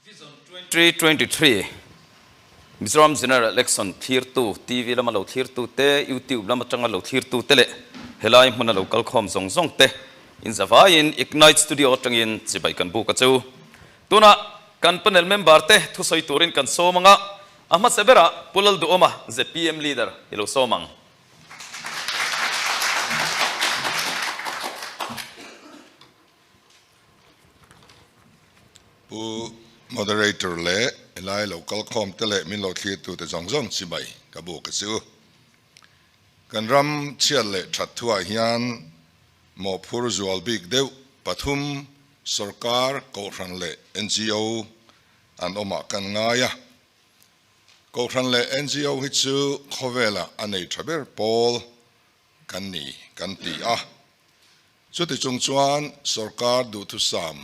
Vision 2023 Mizoram General Election thlirtu, TV lama lo thlirtu te, YouTube lam atanga lo thlirtu te leh helai hmuna lo kalkhawm zawng zawng te inzavaiin Ignite Studio atangin chibai kan buk a chu. Tunah kan panel member te thusawi turin kan sawm anga, a hmasa berah Pu Lalduhawma, zpm Leader i lo sawm ang. Pu Moderator leh helai lo kalkhawm te leh min lo thlirtute zawng zawng chibai ka buk a chu. Kan ram chhiat leh that thuah hian mawhphur zual bik deuh pathum sorkar, kohhran leh NGO an awmah kan ngai a. Kohhran leh NGO hi chu khawvelah a nei tha ber pawl kan ni kan ti a. Chuti chung chuan sorkar duhthusam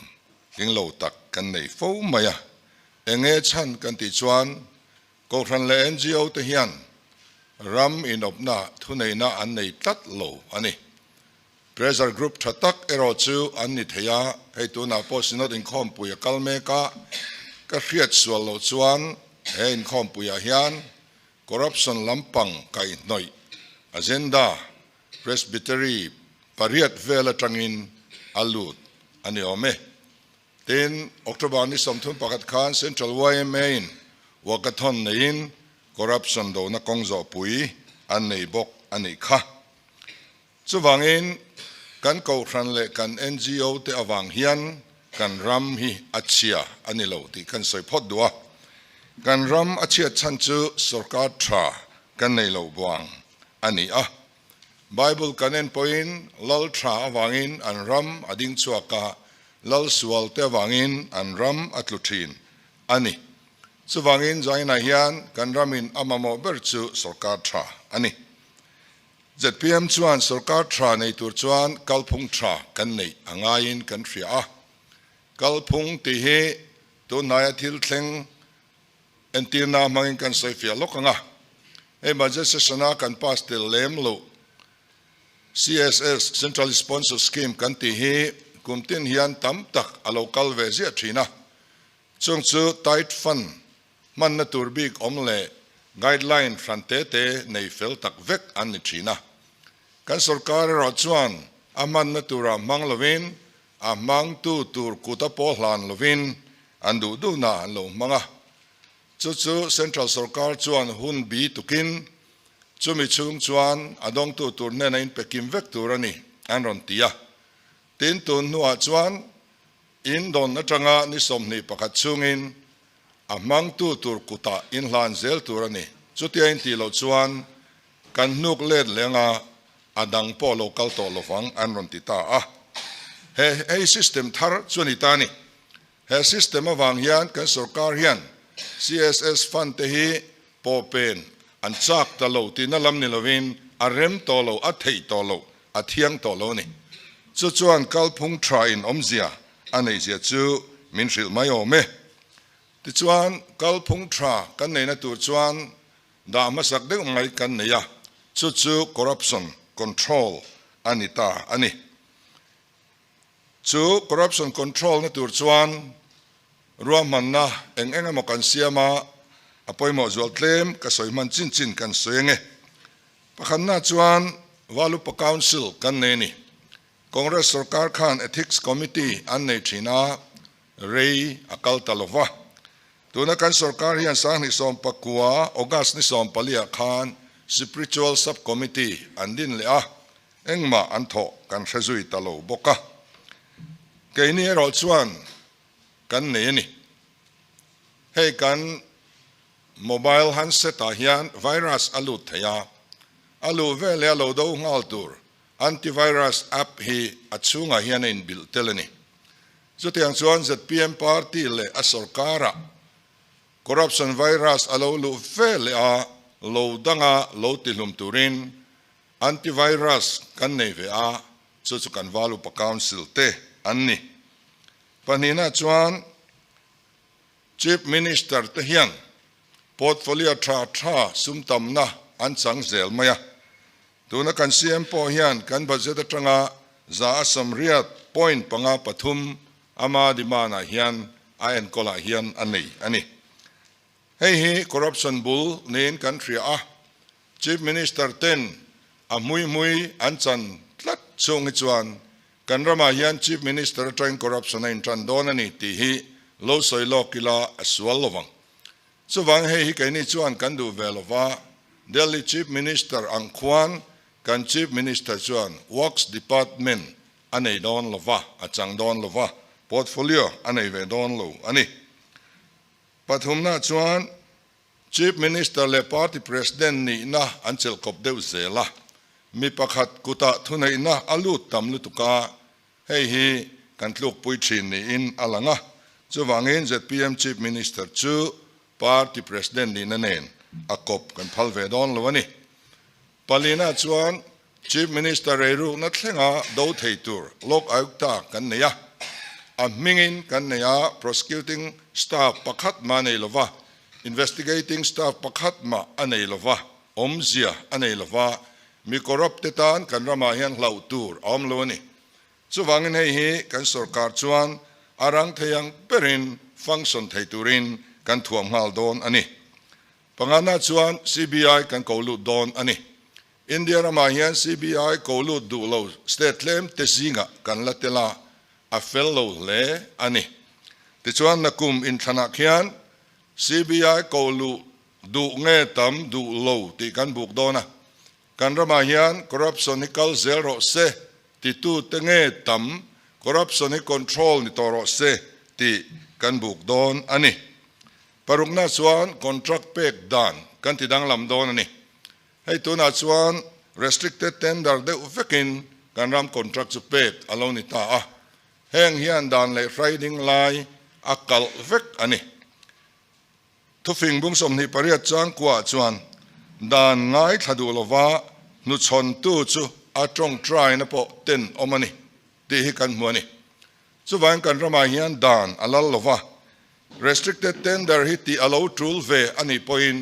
tling lo tak kan nei fo mai a. Enge chhan kan tih chuan Kohhran leh NGO te hian ram inawpna thuneihna an nei tlat lo a ni. Pressure group tha tak erawh chu an ni thei a, hei tunah pawh Synod inkhawmpui a kal mek a, ka hriat sual loh chuan he inkhawmpuiah hian corruption lampang kaihhnawih agenda Presbytery pariat vel atangin a lut a ni awm e. Tin, October ni 31 khan Central YMA-in walkathon neiin corruption dona kawng zawhpui an nei bawk a nih kha. Chuvangin, kan kohhran leh kan NGO te avang hian kan ram hi a chhia a ni lo tih kan sawi phawt duh a. Kan ram a chhiat chhan chu sorkar tha kan nei lo buang a ni a. Bible kan en pawhin lal tha avangin an ram a ding chhuak a, lal sual te avangin an ram a tlu thin a ni. Chuvangin Zainah hian kan ramin a mamawh ber chu sorkar tha a ni. Zpm chuan sorkar tha nei tur chuan kalphung tha kan neih a ngaiin kan hria a. Kalphung tih hi tunhnaia thil thleng Entirna hmangin kan sawi fiah lawk ang a, hei budget session-a kan pass tel lem loh CSS, Central Sponsor Scheme, kan tih hi kum tin hian tam tak a lo kal ve ziah thin a, chung chu tight fund hmanna tur bik awm leh guideline hran te te nei fel tak vek an ni thin a. Kan sorkar erawh chuan a hmanna turah hmang lovin A hmangtu tur kuta pawh hlan lovin an duh duhna an lo hmang a. Chu chu Central sorkar chuan hun bi tukin chumi chhung chuan a dawngtu tur hnena inpe kim vek tur a ni an rawn ti a. Tin, tun hnuah chuan in dawn atanga ni 21 chhungin a hmangtu tur kutah inhlan zel tur a ni. Chutia intih loh chuan Kan hnuk let leng a, a dang pawh lo kal tawh lovang an rawn ti ta a. He hei system thar chu a ni ta a ni. He system avang hian kan sorkar hian CSS fund te hi pawhpen an chak ta lo tihna lam ni lovin a rem tawh lo, a theih tawh lo, a thiang tawh lo a ni. Chu chuan kalphung tha in awmzia a neihzia chu min hrilh mai awm e. Tichuan kalphung tha kan neihna tur chuan Dah hmasak deuh mai kan nei a, chu chu corruption control a ni ta a ni. Chu corruption control na tur chuan ruahmanna eng eng emaw kan siam a, a pawimawh zual tlem ka sawi hman chin chin kan sawi ange. Pakhatna chuan Valupa Council kan nei a ni. Congress sorkar khan Ethics Committee an nei thin a, rei a kal ta lo va. Tuna kan sorkar hian 2019 August ni 14 ah khan Spiritual Sub-Committee an din leh a, engmah an thawh kan hre zui ta lo bawk a. Keini erawh chuan kan nei a ni. Hei kan mobile handset ah hian virus a lut thei a, a luh veleh a lo do nghal tur Antivirus app hi a chhungah hian a inbilh tel a ni. Chutiang chuan zpm party leh a sorkarah corruption virus a lo luh ve leh a, lo danga lo tihlum turin antivirus kan nei ve a, chu chu kan Val Upa Council te an ni. Pahnihna chuan Chief Minister te hian portfolio tha tha sum tamna an chang zel mai a. Tuna kan CM pawh hian kan budget atanga 80.53% ama demand ah hian a enkawlah hian a nei a ni. Hei hi corruption bul niin kan hria a, Chief Minister ten a hmui hmui an chan tlat chhung hi chuan kan ramah hian Chief Minister atangin corruption a intan dawn a ni tih hi lo sawi lawk ila a sual lovang. Chuvang hei hi keini chuan kan duh ve lova, Delhi Chief Minister ang khuan kan Chief Minister chuan Works Department a nei dawn lova, a chang dawn lova, portfolio a nei ve dawn lo a ni. Pathumna chuan Chief Minister leh Party President nihna an chelh kawp deuh zel a, mi pakhat kutah thuneihna a lut tam lutuk a, Hei hi kan tlukpui thin niin a lang a, chuvangin zpm Chief Minister chu Party President nihna nen a kawp kan phal ve dawn lo a ni. Palina chuan Chief Minister eirukna thlenga do thei tur Lok Ayukta kan nei a, a hmingin kan nei a, Prosecuting Staff pakhat mah a nei lova, Investigating Staff pakhat mah a nei lova, Awmzia a nei lova, mi corrupt te tan kan ramah hian hlauh tur a awm lo a ni. Chuvangin hei hi kan sorkar chuan a rang thei ang berin function thei turin kan thuam nghal dawn a ni. Pangana chuan CBI kan ko lut dawn a ni. India ramah hian CBI ko lut duh lo state tlem te zingah kan la tel a, a fel lo hle a ni. Tichuan nakum inthlanah khian CBI ko luh Duh nge tam duh lo tih kan buk dawn a, kan ramah hian corruption hi kal zel rawh se titute nge tam corruption hi control ni tawh rawh se tih kan buk dawn a ni. Parukna chuan contract pek dan kan ti danglam dawn a ni. Hei tunah chuan restricted tender deuh vekin kan ram contract chu pek a lo ni ta a, heng hian dan leh hrai ding lai a kalh vek a ni. Thufing bung 28 changkuah chuan dan ngaithla duh lova hnuchhawntu chu a tawngtaina pawh ten awm a ni tih hi kan hmu a ni. Chuvangin kan ramah hian dan a lal lova, restricted tender hi tih a lo tul ve a nih pawhin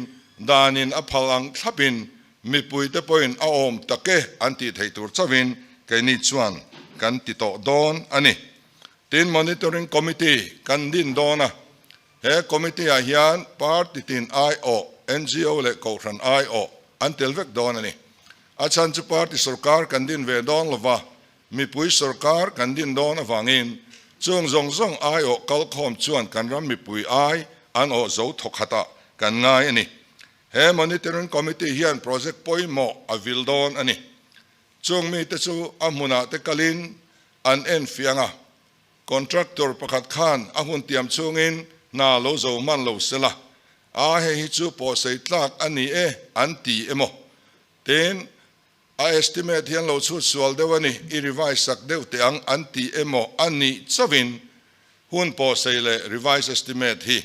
danin a phal ang thlapin mipuite pawhin a awm tak e an tih theih tur chauhin keini chuan kan ti tawh dawn a ni. Tin, Monitoring Committee kan din dawn a. He committee ah hian party tin aiawh, ngo leh kohhran aiawh an tel vek dawn a ni. A chhan chu party sorkar kan din ve dawn lova, mipui sorkar kan din dawn avangin chung zawng zawng aiawh kalkhawm chuan kan ram mipui ai an awh zo thawkhatah kan ngai a ni. He monitoring committee hian project pawimawh a vil dawn a ni. Chung mite chu a hmunah te kalin an enfiang a. Contractor pakhat khan a hun tiam chhungin hna lo zo hman lo sela, a hei hi chu pawhsei tlak a ni e an ti emaw? Tin, a estimate hian lo chhut sual deuh a ni, i revise sak deuh teh ang an ti emaw a nih chauhin hun pawhsei leh revise estimate hi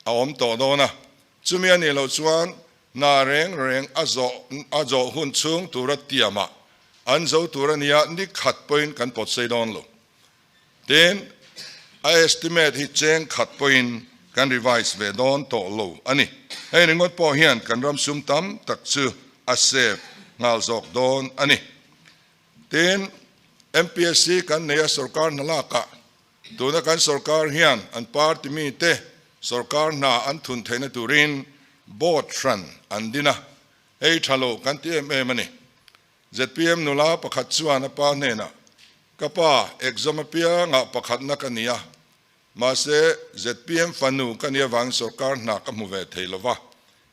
a awm tawh dawn a, chumi a nih loh chuan hna reng reng a zawh a zawh hun chhung tura tiamah an zo tur a nia ni khat pawhin kan pawtsei dawn lo. Tin, a estimate hi cheng khat pawhin kan revise ve dawn tawh lo a ni. Hei ringawt pawh hian kan ram sum tam tak chu a save nghal zawk dawn a ni. Tin, MPSC kan nei a sorkar hna lakah tuna kan sorkar hian an party mite sorkar hna an thun theihna turin board hran an din a, hei tha lo kan ti em em a ni. Zpm nula pakhat chuan a pa hnenah, Ka pa, exam apiangah pakhatna ka ni a, mahse zpm fanu ka nih avangin sorkar hna ka hmu ve thei lo va,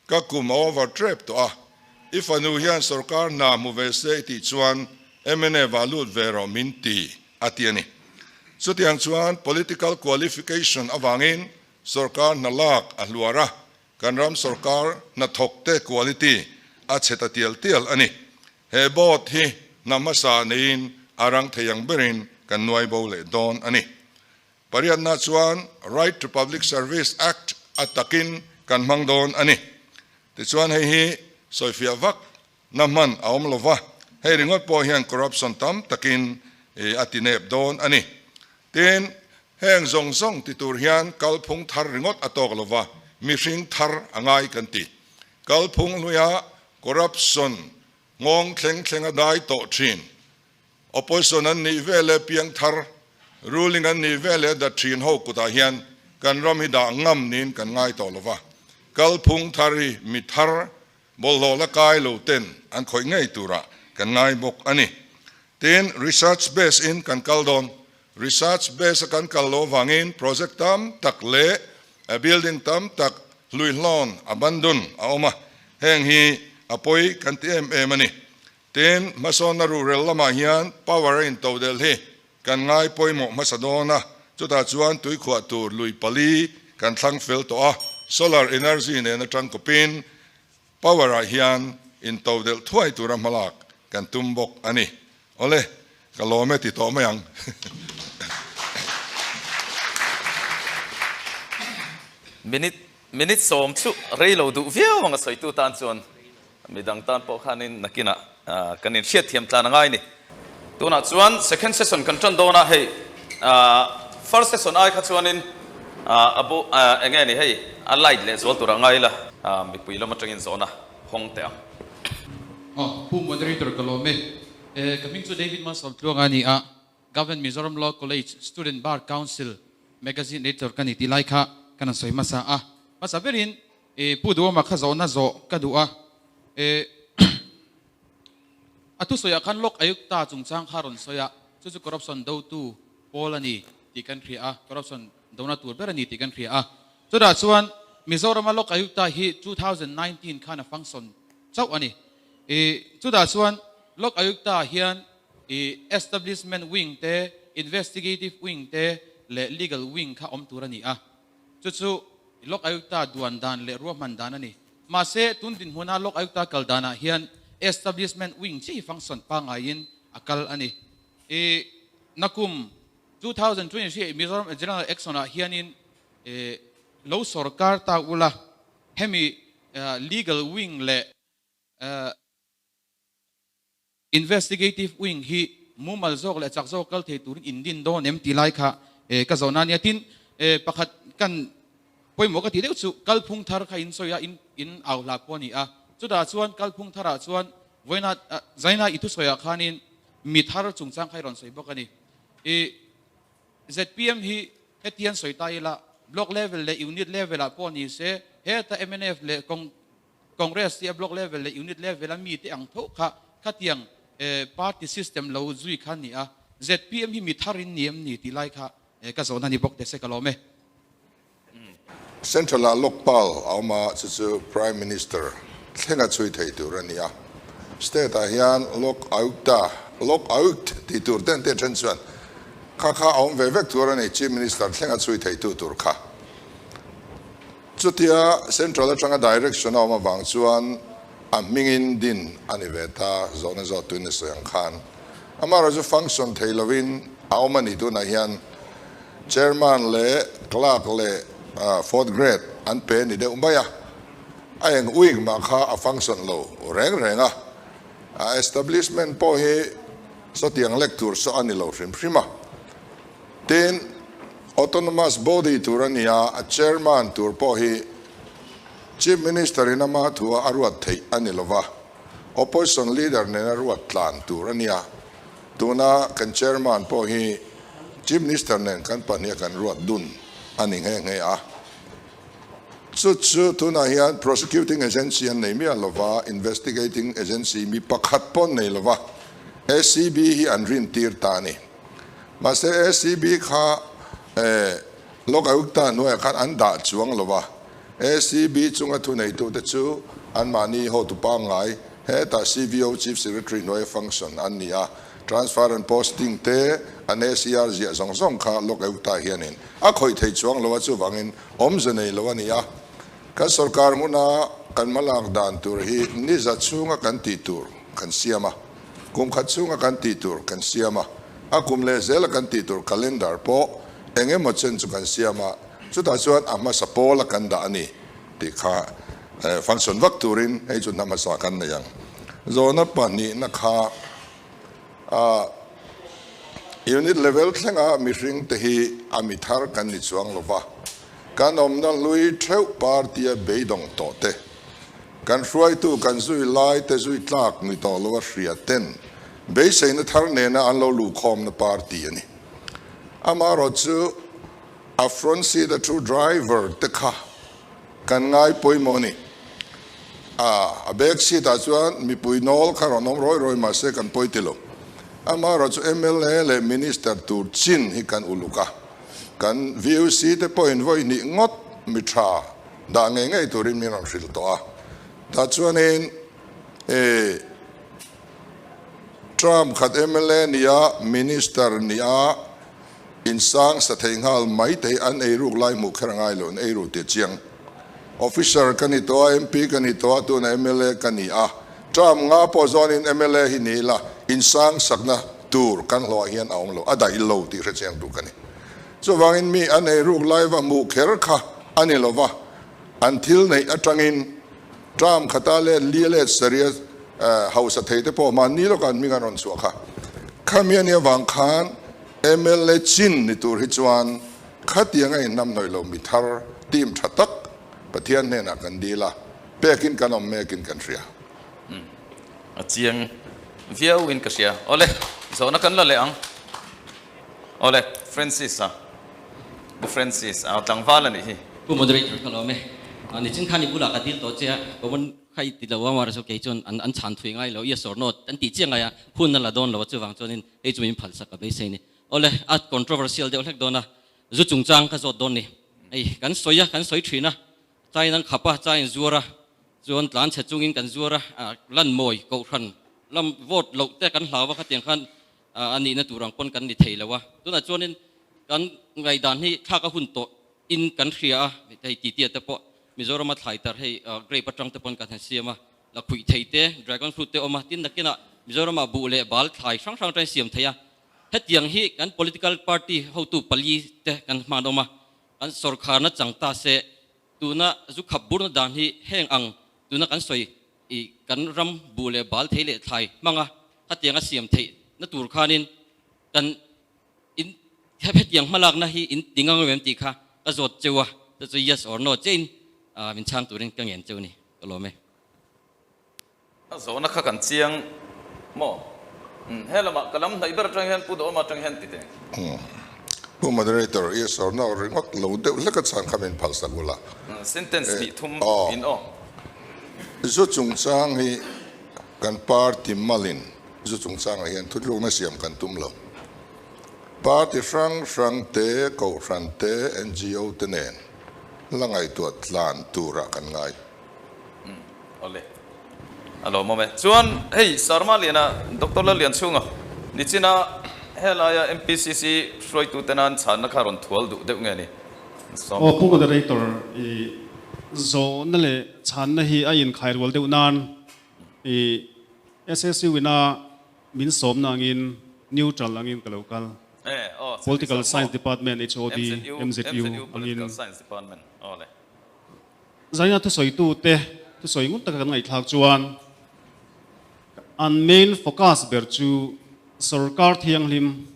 ka kum a over trep tawh a, i fanu hian sorkar hna hmu ve se i tih chuan mnf ah lut ve rawh min ti, a ti a ni. Chutiang chuan political qualification avangin sorkar hna lak a hluar a, Kan ram sorkar hnathawkte quality a chhe ta tial tial a ni. He board hi hna hmasa neiin a rang thei ang berin kan nuai bo leh dawn a ni. Pariatna chuan Right to Public Service Act a takin kan hmang dawn a ni. Tichuan hei hi sawifiah vak na hman a awm lova, hei ringawt pawh hian corruption tam takin a ti nep dawn a ni. Tin, heng zawng zawng ti tur hian kalphung thar ringawt a tawk lova, mihring thar a ngai kan ti. Kalphung hluia corruption nghawng thleng thleng a dai tawh thin. Opposition an nih veleh piang thar, ruling an nih veleh dat thin ho kutah hian. Kan ram hi dah ngam niin kan ngai tawh lo va, kalphung thar hi mi thar bawlhhlawh la kai lo ten an khawih ngei turah kan ngai bawk a ni. Tin, research base in kan kal dawn. Research base a kan kal lo vangin project tam tak leh building tam tak hluihlawn, abandon, a awm a, heng hi a pawi kan ti em em a ni. Tin, hmasawnna ruhrel lamah hian power a intodelh hi kan ngai pawimawh hmasa dawn a, chutah chuan tuikhuah tur lui pali kan thlang fel tawh a, solar energy nen atang kawpin power ah hian intodelh thuai tura hmalak kan tum bawk a ni. Awle, ka lawm e ti tawh mai ang. Minute minute sawm chu rei lo duh viau ang a sawitu tan chuan Midang tan pawh khanin nakinah kan inhriatthiam tlan a ngai ni. Tunah chuan second session kan tan dawn a, hei first session ai kha chuanin a bu eng nge ni hei a light leh zual tur a ngai la, mipui lam atangin zawhna hawng teh ang. Aw, Pu Moderator ka lawm e. Ka hming chu David Malsawmtluanga a ni a, Government Mizoram Law College Student Bar Council Magazine Editor ka ni tih lai kha ka rawn sawi hmasa a. Hmasa berin E Pu Duhawma kha zawhna zawh ka duh a, e a thusawiah khan Lok Ayukta chungchang kha rawn sawi a, chu chu corruption dotu pawl a ni tih kan hria a, corruption dona tur ber a ni tih kan hria a. Chutah chuan Mizorama Lok Ayukta hi 2019 khan a function chauh a ni. E chutah chuan Lok Ayukta hian e establishment wing te, investigative wing te leh legal wing kha awm tur a ni a. Chu chu Lok Ayukta duan dan leh ruahman dan a ni. Mahse, tun dinhmuna Lok Ayukta kal danah hian Establishment Wing chi hi function pangaiin a kal a ni. I nakum 2023 Mizoram General Election ah hianin lo sorkar ta ula hemi Legal Wing leh Investigative Wing hi mumal zawk leh chak zawk kal thei turin in din dawn em tih lai kha ka zawhna a nia. Tin, pakhat kan pawimawh ka tih deuh chu kalphung thar kha in sawi a, in au hla pawh a ni a. Chutah chuan kalphung tharah chuan vawiina Zaina i thusawiah khanin mi thar chungchang kha i rawn sawi bawk a ni. I zpm hi hetiang sawi ta ila Block level leh Unit level ah pawh ni se heta mnf leh Congress hi a block level leh unit level a mite ang tho kha khatiang party system lo zui kha ni a, zpm hi mi thar in ni em ni tih lai kha ka zawhna ni bawk teh se ka lawm e. Central ah Lokpal a awm a, chu chu Prime Minister thlenga chhui thei tur a ni a. State ah hian Lok Ayukta, Lok Ayukt tih tur ten te then chuan kha kha a awm ve vek tur a ni, Chief Minister thlenga chhui theitu tur kha. Chutia Central atanga direction a awm avang chuan a hmingin din a ni ve ta, zawhna zawh tuin a sawi ang khan. Amaherawhchu chu function thei lovin a awm a ni tunah hian Chairman leh Clerk leh Fourth Grade an pe a ni deuh mai a, a eng wing mah kha a function lo reng reng a, a establishment pawh hi sawtiang lek tur saw a ni lo hrim hrim a. Tin, Autonomous Body tur a ni a, a Chairman tur pawh hi Chief Minister in ama thua a ruat theih a ni lova, Opposition Leader nena ruat tlan tur a nia. Tuna kan Chairman pawh hi Chief Minister nen kan pahniha kan ruat dun a ni nghe nghe a. Chu chu tunah hian Prosecuting Agency an nei miah lova, Investigating Agency mi pakhat pawh an nei lova, ACB hi an rintir ta a ni. Mahse ACB kha Lok Ayukta hnuaiah khan an dah chuang lo a, ACB chunga thuneitute chu anmahni hotu pangngai hetah CVO Chief Secretary hnuaia function an ni a, transfer and posting te an ACR ziah zawng zawng kha Lok Ayukta hianin a khawih thei chuang lo a, chuvangin awmze nei lo a ni a. Kan sorkar hmuna kan hmalak dan tur hi niza chhunga kan tih tur kan siam a. Kum khat chhunga kan tih tur kan siam a, a kum leh zela kan tih tur calendar pawh eng emaw chen chu kan siam a, chutah chuan a hmasa pawla kan dah a ni tih kha function vak turin hei chu hna hmasa kan nei ang. Zawhna pahnihna kha unit level thlenga mihring te hi a mi thar kan ni chuang lo va, kan awmna hlui theuh party-a beidawng tawh te, Kan hruaitu kan zui lai te zui tlak ni tawh lo a hria ten beiseina thar nena an lo luhkhawmna party a ni. Amaherawhchu chu A front seat a thu driver te kha kan ngai pawimawh a ni. A, a back seat ah chuan mipui nawl kha rawn awm rawi rawi mahse kan pawi ti lo. Amaherawhchu mla leh minister tur chin hi kan uluk a, kan VUC te pawhin vawi hnih ngawt mi tha dah ngei ngei turin min rawn hrilh tawh a. Tah chuanin e term khat mla nia minister nia Insang sa thei nghal mai te hi an eiruk lai hmuh kher a ngai lo, an eiru tih a chiang. Officer ka ni tawh a, MP ka ni tawh a, tunah mla ka ni a. Term nga pawh zawnin mla hi ni ila, insang sakna tur kan hlawhah hian a awm lo, a daih lo tih hre chiang tur ka ni. Chuvangin mi an eiruk lai va hmuh kher kha a ni lo va, an thil neih atangin term khata let li let sarih a hausa thei te pawh mahni lawkah an hming an rawn chhuah kha. Khami a nih avang khan Mla chin ni tur hi chuan khatiang a inhnamhnawih lo mi thar team tha tak Pathian hnenah kan dil a, pekin kan awm mekin kan hria. Umm a chiang viau in ka hria. Awle, zawhna kan la leh ang. Awle, Francis a, Pu Francis a tlangval a nih hi. Pu Moderator ka lawm e. Nichin khan i bulah ka dil tawh che a, common Kha i ti lo a, mahse kei chuan an an chhan thui ngai lo, yes or no an tih chiah ngai a, hun a la dawn lo a, chuvang chuanin hei chu min phalsak a beisei ni. Awle, a controversial deuh hlek dawn a, zu chungchang ka zawt dawn ni. Hei, kan sawi a, kan sawi thin a, chain an khap a, chain zuar a, chuan tlan chhe chungin kan zuar a, lan mawi kohhran lam vote loh te kan hlau a, khatiang khan a nihna tur ang pawn kan ni thei lo a. Tunah chuanin kan ngaihdan hi thlak a hun tawh in kan hria a, hei titi te pawh Mizorama thlai tar hei grape atang te pawn kan han siam a, lakhuih thei te, dragon fruit te awm a, tin nakinah Mizorama buh leh bal thlai hrang hrang atangin siam thei a. Hetiang hi kan political party hotu pali te kan hman awm a, kan sawrkharna chang ta se tuna zu khap burna dan hi heng ang tuna kan sawi i kan ram buh leh bal thei leh thlai hmanga khatianga siam theih na tur khanin kan In hetiang hmalakna hi in ti ngang em tih kha ka zawt cheu a, chu chu yes or no chiahin min chhang turin ka ngen cheu ni, ka lawm e. A zawhna kha kan chiang maw? Umm he lamah ka lam hnaih ber atang hian Pu Duhawma atang hian ti teh. Pu Moderator, yes or no ringawt lo deuh hlek a chhan kha min phalsak ula. Sentence hnih thum in aw. Zu chungchang hi kan party malin Zu chungchangah hian thutlukna siam kan tum lo. Party hrang hrang te, kohhran te, NGO te nen la ngaihtuah tlan turah kan ngai. Umm awle. A lawmawm e. Chuan hei Sarma Liana, Doctor Lallianchhunga nichina helaia MPCC hruaitute nan chhanna kha rawn thual duh deuh nge ni? Sawm. Aw Pu Moderator, i zawhna leh chhanna hi a inkhairual deuh nan I SSU ina min sawmna angin neutral angin ka lo kal. Political Science Department HOD, MZU, angin. Zaina thusawitute thusawi ngun taka kan ngaihthlak chuan an main focus ber chu sorkar thianghlim,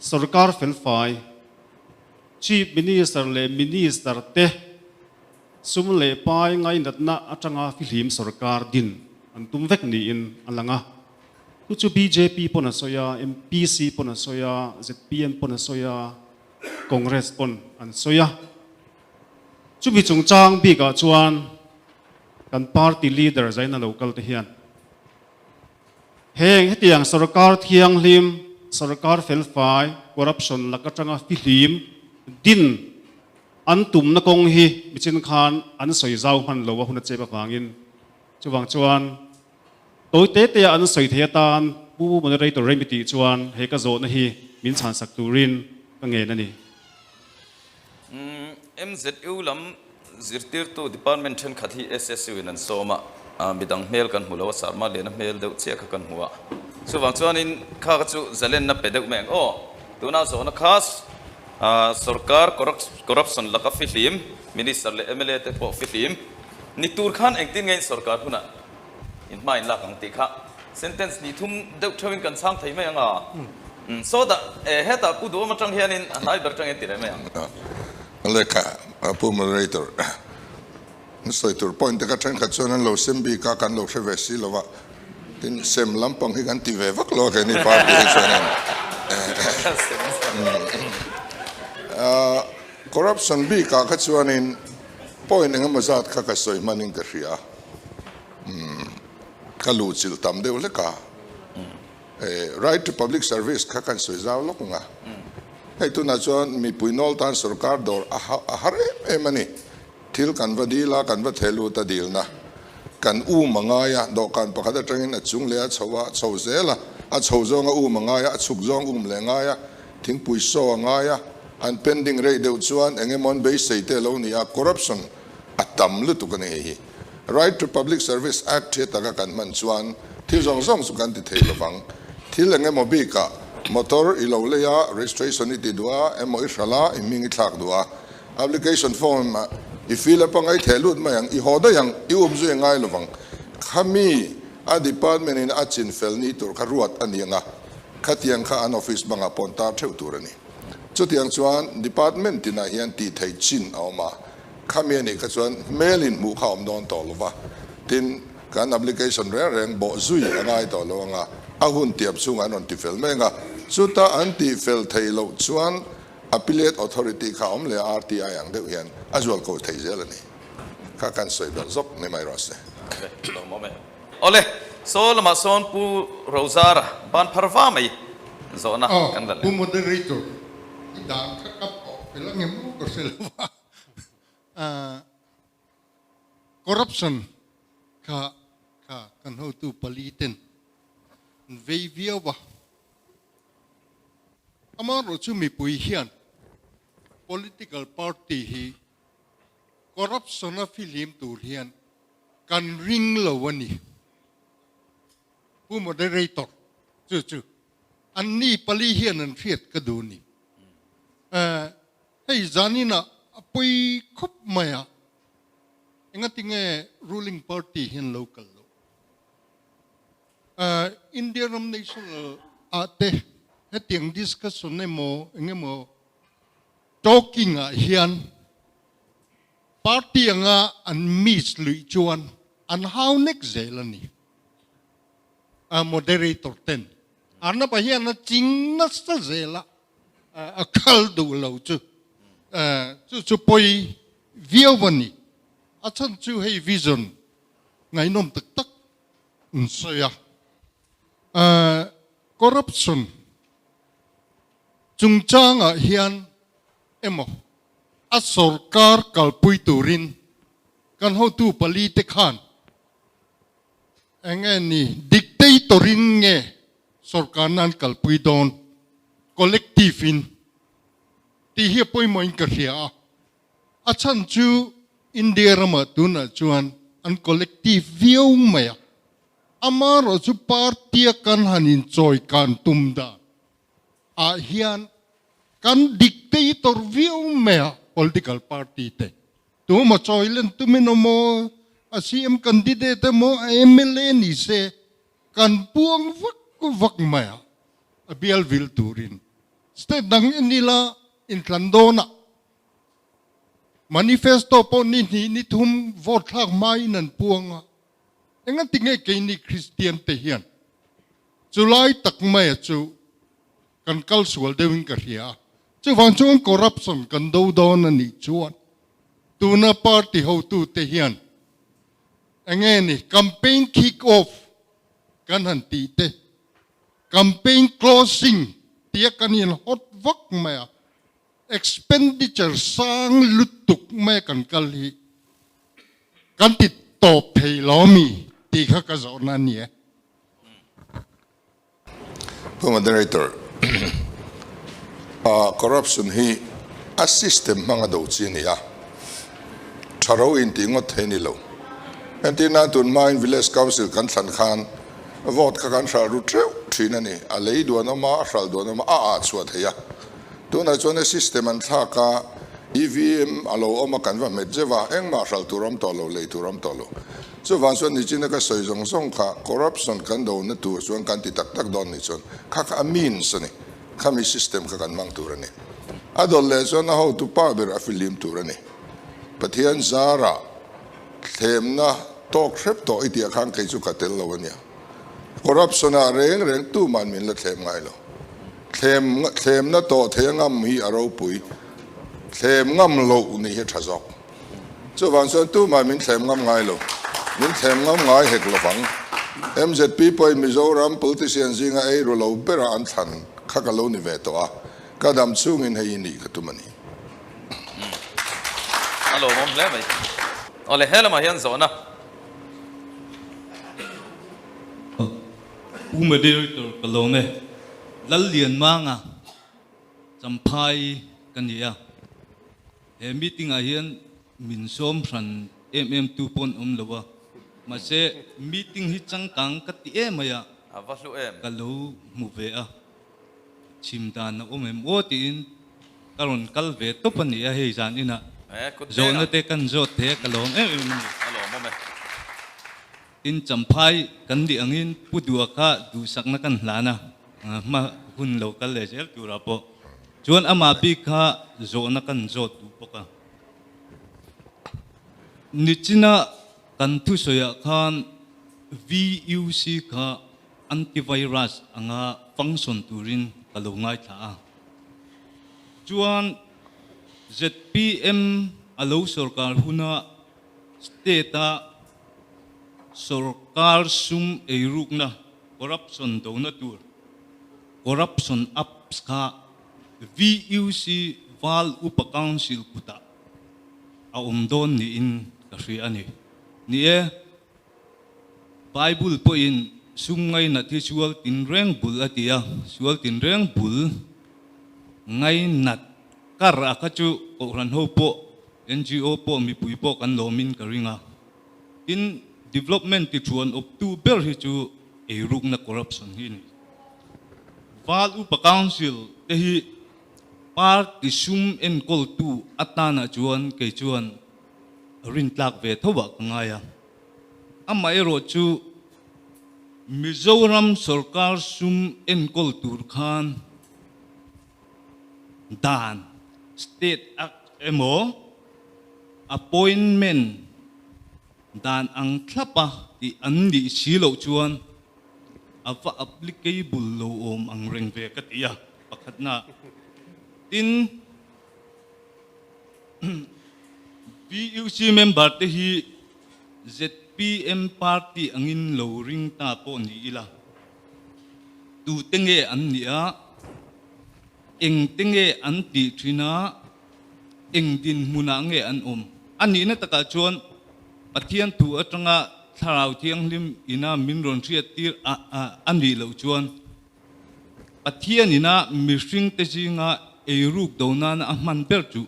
sorkar felfai, Chief Minister leh Minister te Sum leh pai ngainatna atanga fihlim sorkar din an tum vek niin a lang a. Chu chu bjp pawn a sawi a, MPC pawn a sawi a, zpm pawn a sawi a, Congress pawn an sawi a. Chumi chungchang bikah chuan kan party leader zaina lo kal te hian heng hetiang sorkar thianghlim, sorkar felfai, corruption lak atanga fihlim din An tumna kawng hi michin khan an sawi zau hman lo a hun a chep avangin chuvang chuan tawi te te a an sawi thei atan Pu Moderator Remi tih chuan he ka zawhna hi min chhansak turin ka ngen a ni. MZU lam zirtirtu department thenkhat hi SSU in an sawm a, midang hmel kan hmu lo a, Sarma Liana hmel deuh chiah kha kan hmu a, chuvang chuanin kha kha chu zalenna pe deuh mai ang aw, tuna zawhna kha Sorkar corruption laka fihlim, Minister leh mla te pawh fihlim ni tur khan engtin nge in sorkar hunah in hma in lak ang tih kha sentence hnih thum deuh theuhin kan chhang thei mai ang a. So that hetah Pu Duhawm atang hianin a hnai ber atangin ti reh mai ang. Lehkha Pu Moderator, sawi tur point te kha thenkhat chuan an lo sem bik a, kan lo hre ve si lo va, tin sem lampang hi kan ti ve vak lo a keini party hi chuanin. Corruption bikah kha chuanin point engemaw zat kha ka sawi hmanin ka hria. Umm ka luhchilh tam deuh hlek a. Right to public service kha kan sawi zau lawk ang a. Hei tunah chuan mipui nawl tan sorkar dawr a har em em a ni. Thil kan va dil a, kan va theh lut a dilna kan um a ngai a, dawhkan pakhat atangin a chung leh a chho a, a chho zel a, a chho zawng a um a ngai a, a chhuk zawng um leh ngai a, thingpui saw a ngai a, an pending rei deuh chuan eng emaw an beisei te a lo ni a, corruption a tam lutuk a ni hei hi. Right to Public Service Act hi taka kan hman chuan thil zawng zawng chu kan ti thei lovang. Thil eng emaw bikah motor i lo lei a, registration i ti duh a, emaw i hralh a, i hming i thlak duh a, application form i fill up anga i theh lut mai ang, i haw daih ang, i up zui a ngai lovang. Khami a department in a chin fel ni tur kha ruat a ni ang a, khatiang kha an office bangah pawn tar theuh tur a ni. Chutiang chuan department tinah hian tih theih chin a awm a. Khami a nih kha chuan hmel in hmuh kha a awm dawn tawh lo va, tin kan application reng reng bawh zui a ngai tawh lo ang a, a hun tiap chhungah an rawn ti fel mai ang a, chuta an tih fel theih loh chuan Appellate Authority kha a awm leh a, RTI ang deuh hian a zual ko thei zel a ni. Kha kan sawi belh zawk ni mai rawh se. Awle, lawmawm e. Awle, saw lamah sawn Pu Rozara ban phar va mai zawhna kan la leh. Pu Moderator, i dan kha ka pawh fel ang em ka hre lo va. Corruption kha kha kan hotu pali ten an vei viau a. Amaherawhchu mipui hian political party hi corruption a fihlim tur hian kan ring lo a ni. Pu Moderator, chu chu anni pali hian an hriat ka duh ni. Hei zaninah a pawi khawp mai a, engatinge ruling party hian lo kal loh? India ram national ah te hetiang discussion emaw engemaw talking ah hian party anga an miss luih chuan an hau nek zel a ni. Moderator ten Arnab-a hian a ching nasa zel a. a kal duh lo chu chu chu pawi viau a ni. A chhan chu hei vision ngaihnawm tak tak an sawi a. Corruption chungchangah hian emaw a sorkar kalpui turin kan hotu pali te khan eng nge ni dictator-in nge Sorkar nan kalpui dawn collective in tih hi a pawimawh in ka hria a, a chhan chu India ramah tunah chuan an collective viau mai a, amaherawh chu party a kan han inchawi kan tum dan ah hian kan dictator viau mai a political party te tumaw chawi len tumin awmaw a CM candidate emaw a mla ni se Kan puang vak vak mai a, a bial vil turin state dang en ila inthlan dawnah manifesto pawh ni hnih ni thum vote thlak hmain an puang a, engati nge keini Kristian te hian chulai tak maia chu kan kal sual deuhin ka hria a, chuvang chuan corruption kan do dawn a nih chuan tuna party hotute hian Enge ni campaign kick off kan han tih te, campaign closing tia kan in hot vak mai a, expenditure sang lutuk mai kan kal hi kan ti tawp thei lo mi tih kha ka zawhna a ni e. Pu Moderator, corruption hi a system hmanga do chi a ni a, tha ro intih ngawt thei a ni lo. Entir nan tun hmain Village Council kan thlan khan vote kha kan hralh ru teuh thin a ni, a lei duan awm a, a hralh duan awm a, a ah chhuah thei a. Tunah chuan a system an thlak a, EVM a lo awm a, kan va hmet zeuh a, engmah hralh tur a awm tawh lo, lei tur a awm tawh lo. Chuvang chuan nichina ka sawi zawng zawng kha corruption kan dona tur chuan kan ti tak tak dawn nih chuan kha kha a means a ni, khami system kha kan hmang tur a ni. A dawlh leh chuan a hotu pa ber a fihlim tur a ni. Pathian zarah thlemna tawk hrep tawh i tih ah khan kei chu ka tel lo a nia. Corruption ah reng reng tuman min la thlem ngai lo. Thlem thlemna tawh thei a ngam hi a ropui. Thlem ngam loh nih hi a tha zawk. Chuvang chuan tumah min thlem ngam ngai lo. Min thlem ngam ngai hek lovang. MZP pawhin Mizoram politician zinga ei ru lo bera an thlan kha ka lo ni ve tawh a, ka dam chungin hei hi nih ka tum a ni. A lawmawm hle mai. Awle he lamah hian zawhna. Pu Moderator ka lawm e. Lallianmanga Champhai ka ni a, he meeting ah hian min sawm hran em em tu pawh an awm lo a, mahse meeting hi changkang ka ti em mai a, A va hlu em? Ka lo hmu ve a, chhim dan a awm em aw tiin ka rawn kal ve tawp a ni a hei zan inah zawhna te kan zawt thei a ka lawm em em a ni. A lawmawm e. Tin, Champhai kan nih angin Pu Dua kha duhsakna kan hlan a, hma hun lo kal leh zel turah pawh chuan amah bik kha zawhna kan zawt duh bawk a. Nichina kan thusawiah khan VUC kha antivirus anga function turin ka lo ngaithla a. Chuan zpm a lo sorkar huna State-a sorkar sum eirukna, corruption, dona tur Corruption Apps kha VUC Val Upa Council kutah a awm dawn niin ka hria a ni. Ni e, Bible pawhin sum ngainat hi sual tinreng bul a ti a, sual tinreng bul ngainat kar a kha chu Kohhran ho pawh NGO pawh mipui pawh kan lawmin ka ring a. Tin, development ti thuan awptu ber hi chu eirukna corruption hi a ni. Val Upa Council te hi party sum enkawltu atanah chuan kei chuan rintlak ve tho ah ka ngai a. Amaherawh chu Mizoram sorkar sum enkawl tur khan Dan, State Act emaw Appointment dan ang thlapa tih an nih si loh chuan a va applicable lo awm ang reng ve ka ti a, pakhatna. Tin, VUC member te hi zpm party angin lo ring ta pawh ni ila, tute nge an nih a, Engte nge an tih thin a, eng dinhmunah nge an awm? A nihna takah chuan Pathian thu atanga Thlarau Thianghlim ina min rawn hriattir a nih loh chuan Pathian ina mihringte zinga eiruk do nana a hman ber chu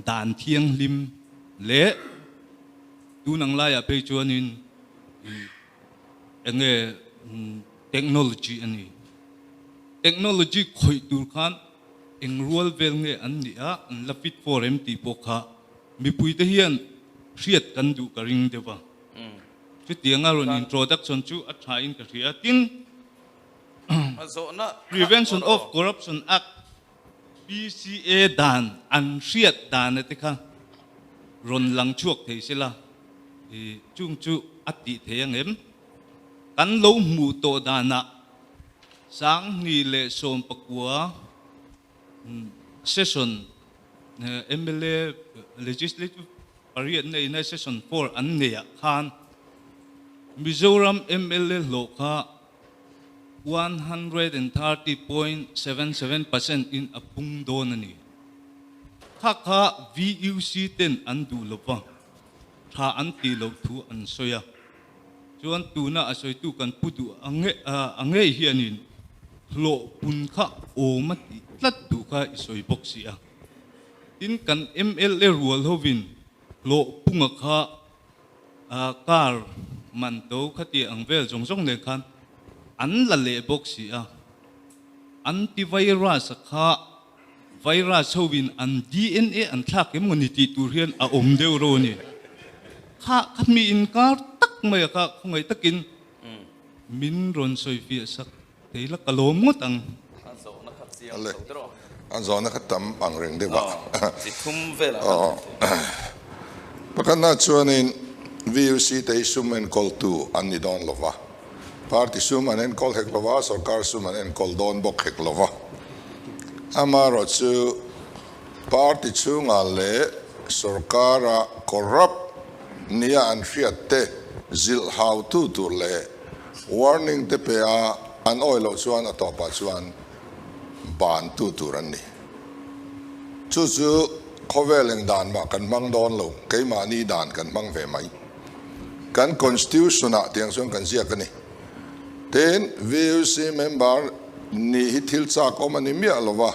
dan thianghlim leh tun ang laiah phei chuanin enge technology a ni. Technology khawih tur khan eng rual vel nge an nih a, an la fit for em tih pawh kha mipuite hian hriat kan duh ka ring deuh a. Chutianga rawn introduction chu a tha in ka hria. Tin, Prevention of Corruption Act, PCA, dan an hriat dana te kha rawn lang chhuak thei sela, chung chu a tih thei ang em? Kan lo hmuh tawh danah 2019 session mla legislative pariatna ina session 4 an neiah khan Mizoram mla hlawh kha 130.77% in a pung dawn a ni. Kha kha VUC ten an duh lova tha an tih loh thu an sawi a. Chuan tuna a sawitu kan pu duh a ngei hianin hlawh pun kha awm a tih tlat duh kha i sawi bawk si a. Tin, kan mla rual hovin hlawh punga kha car man to khati ang vel zawng zawng nen khan an la leh bawk si a. Antivirus-a kha Virus ho in an DNA an thlak em ni tih tur hian a awm deuh ro a ni. Kha kha mi inkar tak mai a kha khawngaih takin min rawn sawi fiah sak thei la ka lawm ngawt ang. A zawhna kha chiang lo te rawh. A zawhna kha tam ang reng deuh a. Chi thum velah khan kan thei. Pakhatna chuanin VUC te hi sum enkawltu an ni dawn lo va. Party sum an enkawl hek lo va, sorkar sum an enkawl dawn bawk hek lo va. Amaherawhchu Party chhungah leh sorkara corrupt nia an hriat te zilh hautu tur leh warning te pe a an awih loh chuan a tawpah chuan bantu tur an ni. Chu chu khawvel eng dan mah kan hmang dawn lo, keimahni dan kan hmang ve mai. Kan constitution ah tiang chuan kan ziak a ni. Tin, VUC member nih hi thil chak awm a ni miah lo va,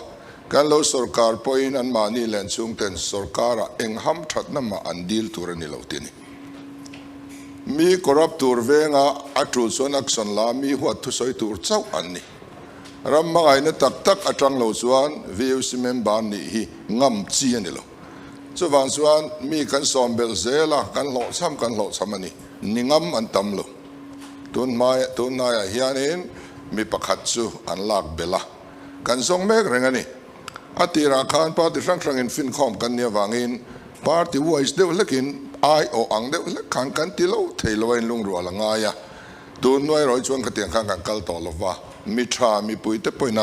kan lo sorkar pawhin anmahni len chhungten sorkarah eng ham thatna mah an dil tur a ni lo ti a ni. Mi corrupt tur venga a tul chuan action la mi huat thusawi tur chauh an ni. Ram hmangaihna tak tak atang lo chuan VUC member nih hi ngam chi a ni lo. Chuvang chuan mi kan sawm belh zel a, kan hlawhchham kan hlawhchham a ni. Ni ngam an tam lo. Tun hmai tun hnaiah hianin mi pakhat chu an lak belh a, kan zawng mek reng a ni. A tirah khan party hrang hrangin finkhawm kan nih avangin party wise deuh hlekin aiawh ang deuh hlek khan kan ti lo thei lo a inlungrual a ngai a. Tun hnuai erawh hi chuan khatiang khan kan kal tawh lo va, mi tha mipuite pawhin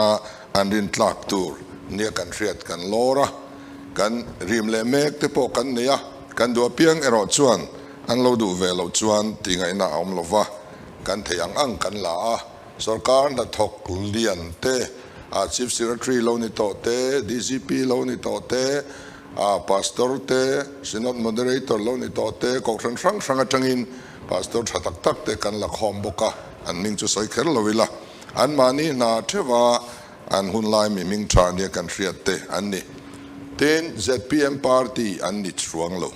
an rintlak tur nia kan hriat kan lawr a, kan rim leh mek te pawh kan nei a, kan duh apiang erawh chuan an lo duh ve loh chuan tih ngaihna a awm lo va, kan theih ang ang kan la a, sorkar hnathawk lian te, a Chief Secretary lo ni tawh te, DGP lo ni tawh te, a Pastor te, Synod Moderator lo ni tawh te, kohhran hrang hrang atangin Pastor tha tak tak te kan la khawm bawk a, an hming chu sawi kher lo ila, anmahni hna theuha an hunlai mi hming tha nia kan hriat te an ni. Tin, zpm party an ni chuang lo.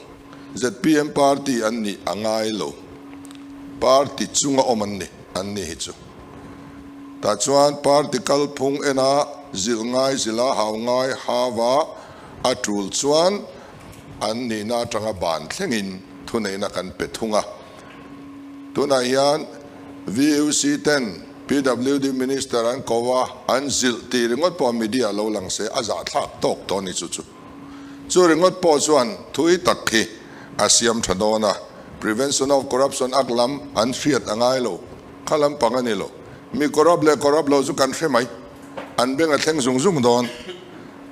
Zpm party an nih a ngai lo. Party chunga awm an ni, an ni hi chu. Tah chuan party kalphung ena zilh ngai zilha hau ngai hava a tul chuan an nihna atanga ban thlengin thuneihna kan pe thung a. Tunah hian VUC ten PWD Minister an ko a, an zilh tih ringawt pawh media lo lang se a zahthlak tawk tawh a ni chu chu. Chu ringawt pawh chuan thui tak khi a siam tha dawn a, Prevention of Corruption Act lam an hriat a ngai lo, kha lampang a ni lo. Mi corrupt leh corrupt lo chu kan hre mai, an beng a thleng zung zung dawn.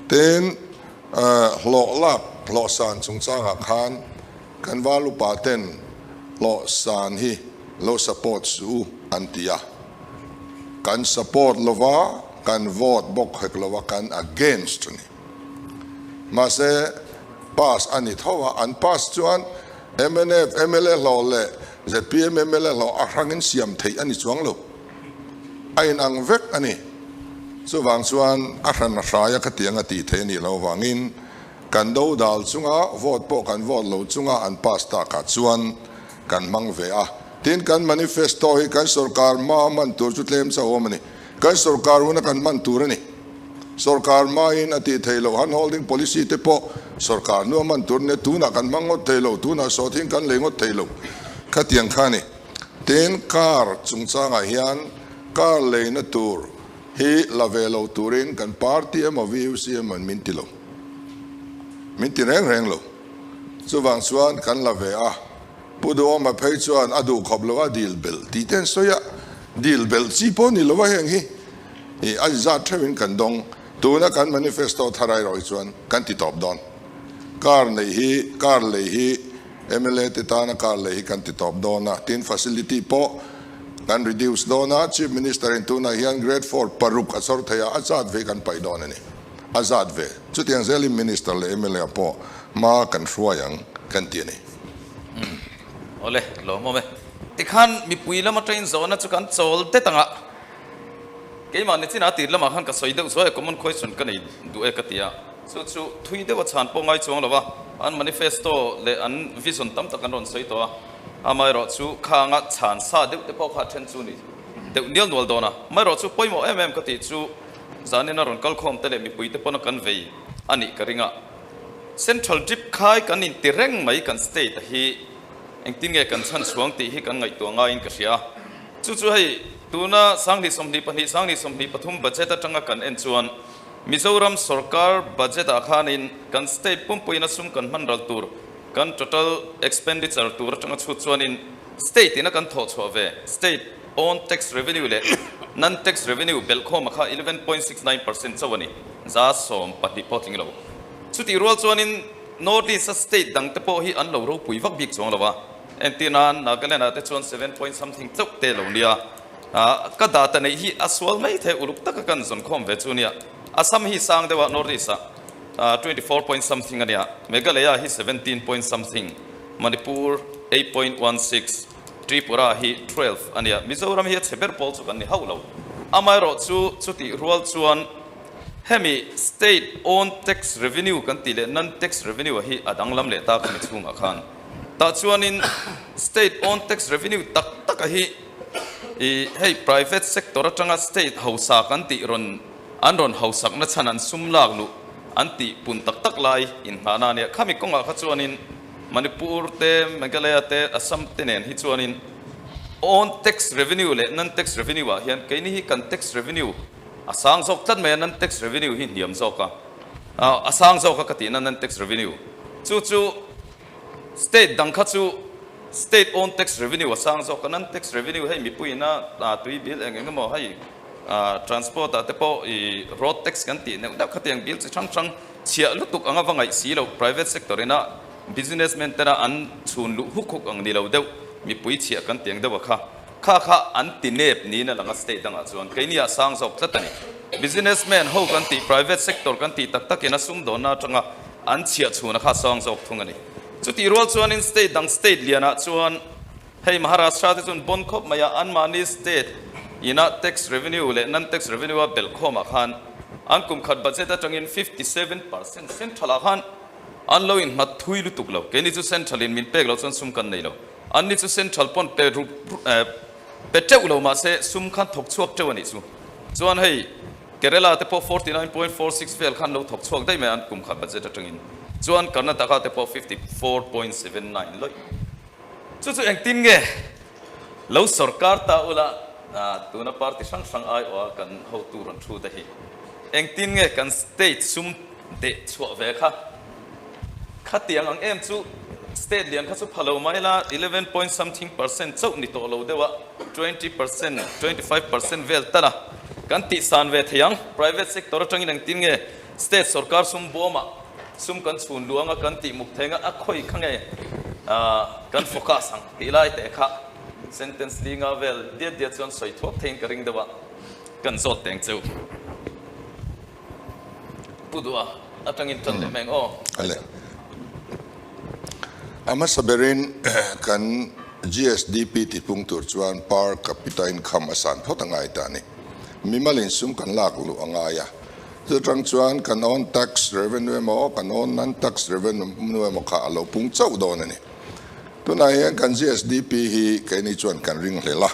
Tin, Hlawh lak hlawh san chungchangah khan kan val upa ten hlawh san hi lo support suh u an ti a, kan support lova kan vote bawk hek lova kan against a ni. Mahse pass a ni tho a, an pass chuan mnf mla hlawh leh zpm mla hlawh a hrangin siam theih a ni chuang lo. A inang vek a ni. Chuvang chuan a hran a hraia khatiang a tih theih a nih loh avangin kan do dal chunga vote pawh kan vote lo chunga an pass takah chuan kan hmang ve a. Tin, kan manifesto hi kan sorkar hma a hman tur chu tlem chauh awm a ni. Kan sorkar huna kan hman tur a ni. Sorkar hmain a tih theih loh hand holding policy te pawh sorkar hnu a hman tur a nia. Tunah kan hmang ngawt thei lo, tunah sawthin kan lei ngawt thei lo khatiang kha a ni. Tin, car chungchangah hian car leina tur hi la ve lo turin kan party emaw VUC emaw in min ti lo. Min ti reng reng lo. Chuvang chuan kan la ve a, Pu Duhawma phei chuan a duh khawp lo a dil belh tih te an sawi a, dil belh chi pawh ni lo a heng hi i a zat theuhin kan dawng. Tuna kan manifesto thar erawh hi chuan kan ti tawp dawn. Car neih hi, car lei hi Mla te tana car lei hi kan ti tawp dawn a, tin facility pawh kan reduce dawn a, Chief Minister in tunah hian Grade 4 paruk a chawr thei a, a zat ve kan paih dawn a ni. A zat ve. Chutiang zelin Minister leh mla pawh hma kan hruai ang kan ti a ni. Umm. Awle, lawmawm e. Tikhan mipui lam atangin zawhna chu kan chawl det ang a. Keimah nichin a tir lamah khan ka sawi deuh zuai a, common question ka nei duh e ka ti a. Chu chu thui deuh a chhan pawh ngai chuang lo a, an manifesto leh an vision tam tak an rawn sawi tawh a, amaherawh chu khanga chhan sa deuh te pawh kha then chu ni deuh nial nual dawn a. Amaherawh chu pawimawh em em ka tih chu zanin a rawn kal khawm te leh mipui te pawn a kan vei a nih ka ring a. Central drip khai kan inti reng mai kan state a hi engtin nge kan chhan chhuang tih hi kan ngaihtuah ngaiin ka hria a. Chu chu hei tuna 2022, 2023 budget atanga kan en chuan Mizoram sorkar budget ah khanin kan state pumpuiin a sum kan hman ral tur kan total expenditure tur atanga chhut chuanin state ina kan thawh chhuah ve state own tax revenue leh non tax revenue belhkhawm a kha 11.69% chauh a ni, 12% pawh tling lo. Chutih rual chuanin North East-a state dangte pawh hi an lo ropui vak bik chuang lo a. Entir nan Nagaland-ah te chuan seven point something chauh te lo nia. Ka data neih hi a sual mai thei uluk taka kan zawn khawm ve chu nia. Assam hi sang deuh a North East-ah 24 point something a nia. Meghalaya hi 17 point something, Manipur 8.16, Tripura hi 12 a nia. Mizoram hi a chhe ber pawl chu kan ni hauh lo. Amaherawhchu chutih rual chuan Hemi state own tax revenue kan tih leh non tax revenue a hi a danglam leh ta khami chhungah khan. Tah chuanin state own tax revenue tak tak a hi i hei private sector atanga state hausa kan tih rawn an rawn hausakna chhan an sum lak luh an tih pun tak tak lai inngahna a nia. Khami kawngah kha chuanin Manipur te, Meghalaya te, Assam te nen hi chuanin own tax revenue leh non tax revenue ah hian keini hi kan tax revenue A sang zawk tlat mai a, non tax revenue hi hniam zawk a, a sang zawk a ka tihna non tax revenue chu chu state dang kha chu state own tax revenue a sang zawk a, non tax revenue hei mipuiin a tui bill eng eng emaw hei transport ah te pawh i road tax kan tih neuh neuh khatiang bill chi hrang hrang chhiah lutuk anga va ngaih si loh private sector ina businessman tena an chhun luh huk huk ang ni lo deuh mipui chhiah kan tiang deuh a kha. Kha kha an ti nep niin a lang a state dangah chuan keini ah sang zawk tlat a ni. Businessman ho kan tih private sector kan tih tak takin a sumdawnna atanga an chhiah chhuna kha sang zawk thung a ni. Chutih rual chuanin state dang state lianah chuan hei Maharashtra te chuan bon khawp mai a anmahni state ina tax revenue leh non tax revenue a belh khawmah khan an kum khat budget atangin 57% central ah khan an lo innghat thui lutuk lo. Keini chu central in min pek loh chuan sum kan nei lo. Anni chu Central pawn pe rup pe teuh lo mahse sum khan thawk chhuak teuh a nih chu. Chuan hei Kerala te pawh 49.46 vel khan lo thawk chhuak daih mai an kum khat budget atangin. Chuan Karnataka te pawh 54.79 lawih. Chu chu engtin nge lo sorkar ta ula tuna party hrang hrang aiawha kan hotu rawn thu te hi engtin nge kan state sum deh chhuah ve kha Khatiang ang em chu state lian kha chu pha lo mai la, 11 point something percent chauh ni tawh lo deuh a, 20 percent, 25 percent vel tal a kan tih san ve thei ang. Private sector atangin engtin nge state sorkar sum bawmah sum kan chhun luang a kan tih muk thei ang a, a khawi kha nge kan focus ang tih lai teh kha sentence linga vel diat diat chuan sawi thuak theiin ka ring deuh a, kan zawt teng cheu. Pu Duha atangin tan leh mai ang aw. Ale. A hmasa berin kan GSDP tipung tur chuan per capita income a san phawt a ngai ta a ni. Mimal insum kan lak luh a ngai a. Chutang chuan kan own tax revenue emaw kan own non-tax revenue emaw kha a lo pung chauh dawn a ni. Tunah hian kan GSDP hi keini chuan kan ringhlel a.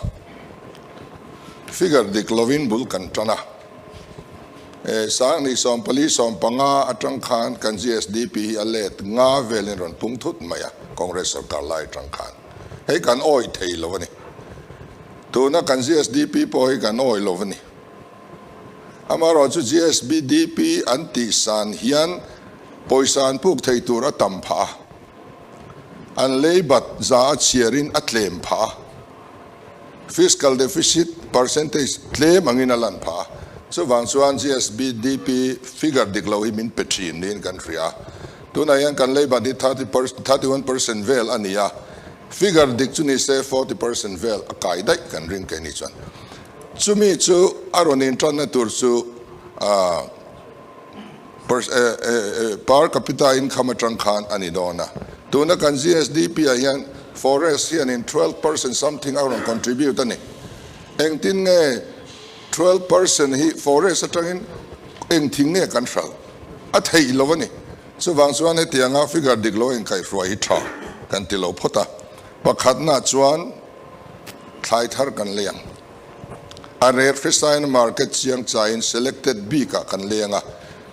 Figure dik lovin bul kan tan a. Sangni 14 15 atang khan kan GSDP hi a let nga velin rawn pung thut mai a, Congress sorkar lai atang khan. Hei kan awih thei lo a ni. Tuna kan GSDP pawh hi kan awih lo a ni. Amaherawhchu GSBDP an tih san hian pawisa an puk thei tur a tam phah a, an leibat za a chhiarin a tlem phah a. Fiscal deficit percentage tlem angin a lan phah a, chuvang chuan GSBDP figure dik lo hi min pe thin niin kan hria a. Tunah hian kan leiban hi 31% vel a ni a, figure dik chu ni se 40% vel a kai daih kan ring keini chuan. Chumi chu a rawn intanna tur chu per capita income atang khan a ni dawn a. Tuna kan GSDP ah hian forest hianin 12% something a rawn contribute a ni. Engtin nge 12% hi forest atangin eng thing nge kan hralh a theih lo a ni. Chuvang chuan hetianga figure dik lo inkaihhruai hi tha kan ti lo phawt a. Pakhatna chuan thlai thar kan lei ang. A rek hrisain market chiang chaiin selected bikah kan leng a,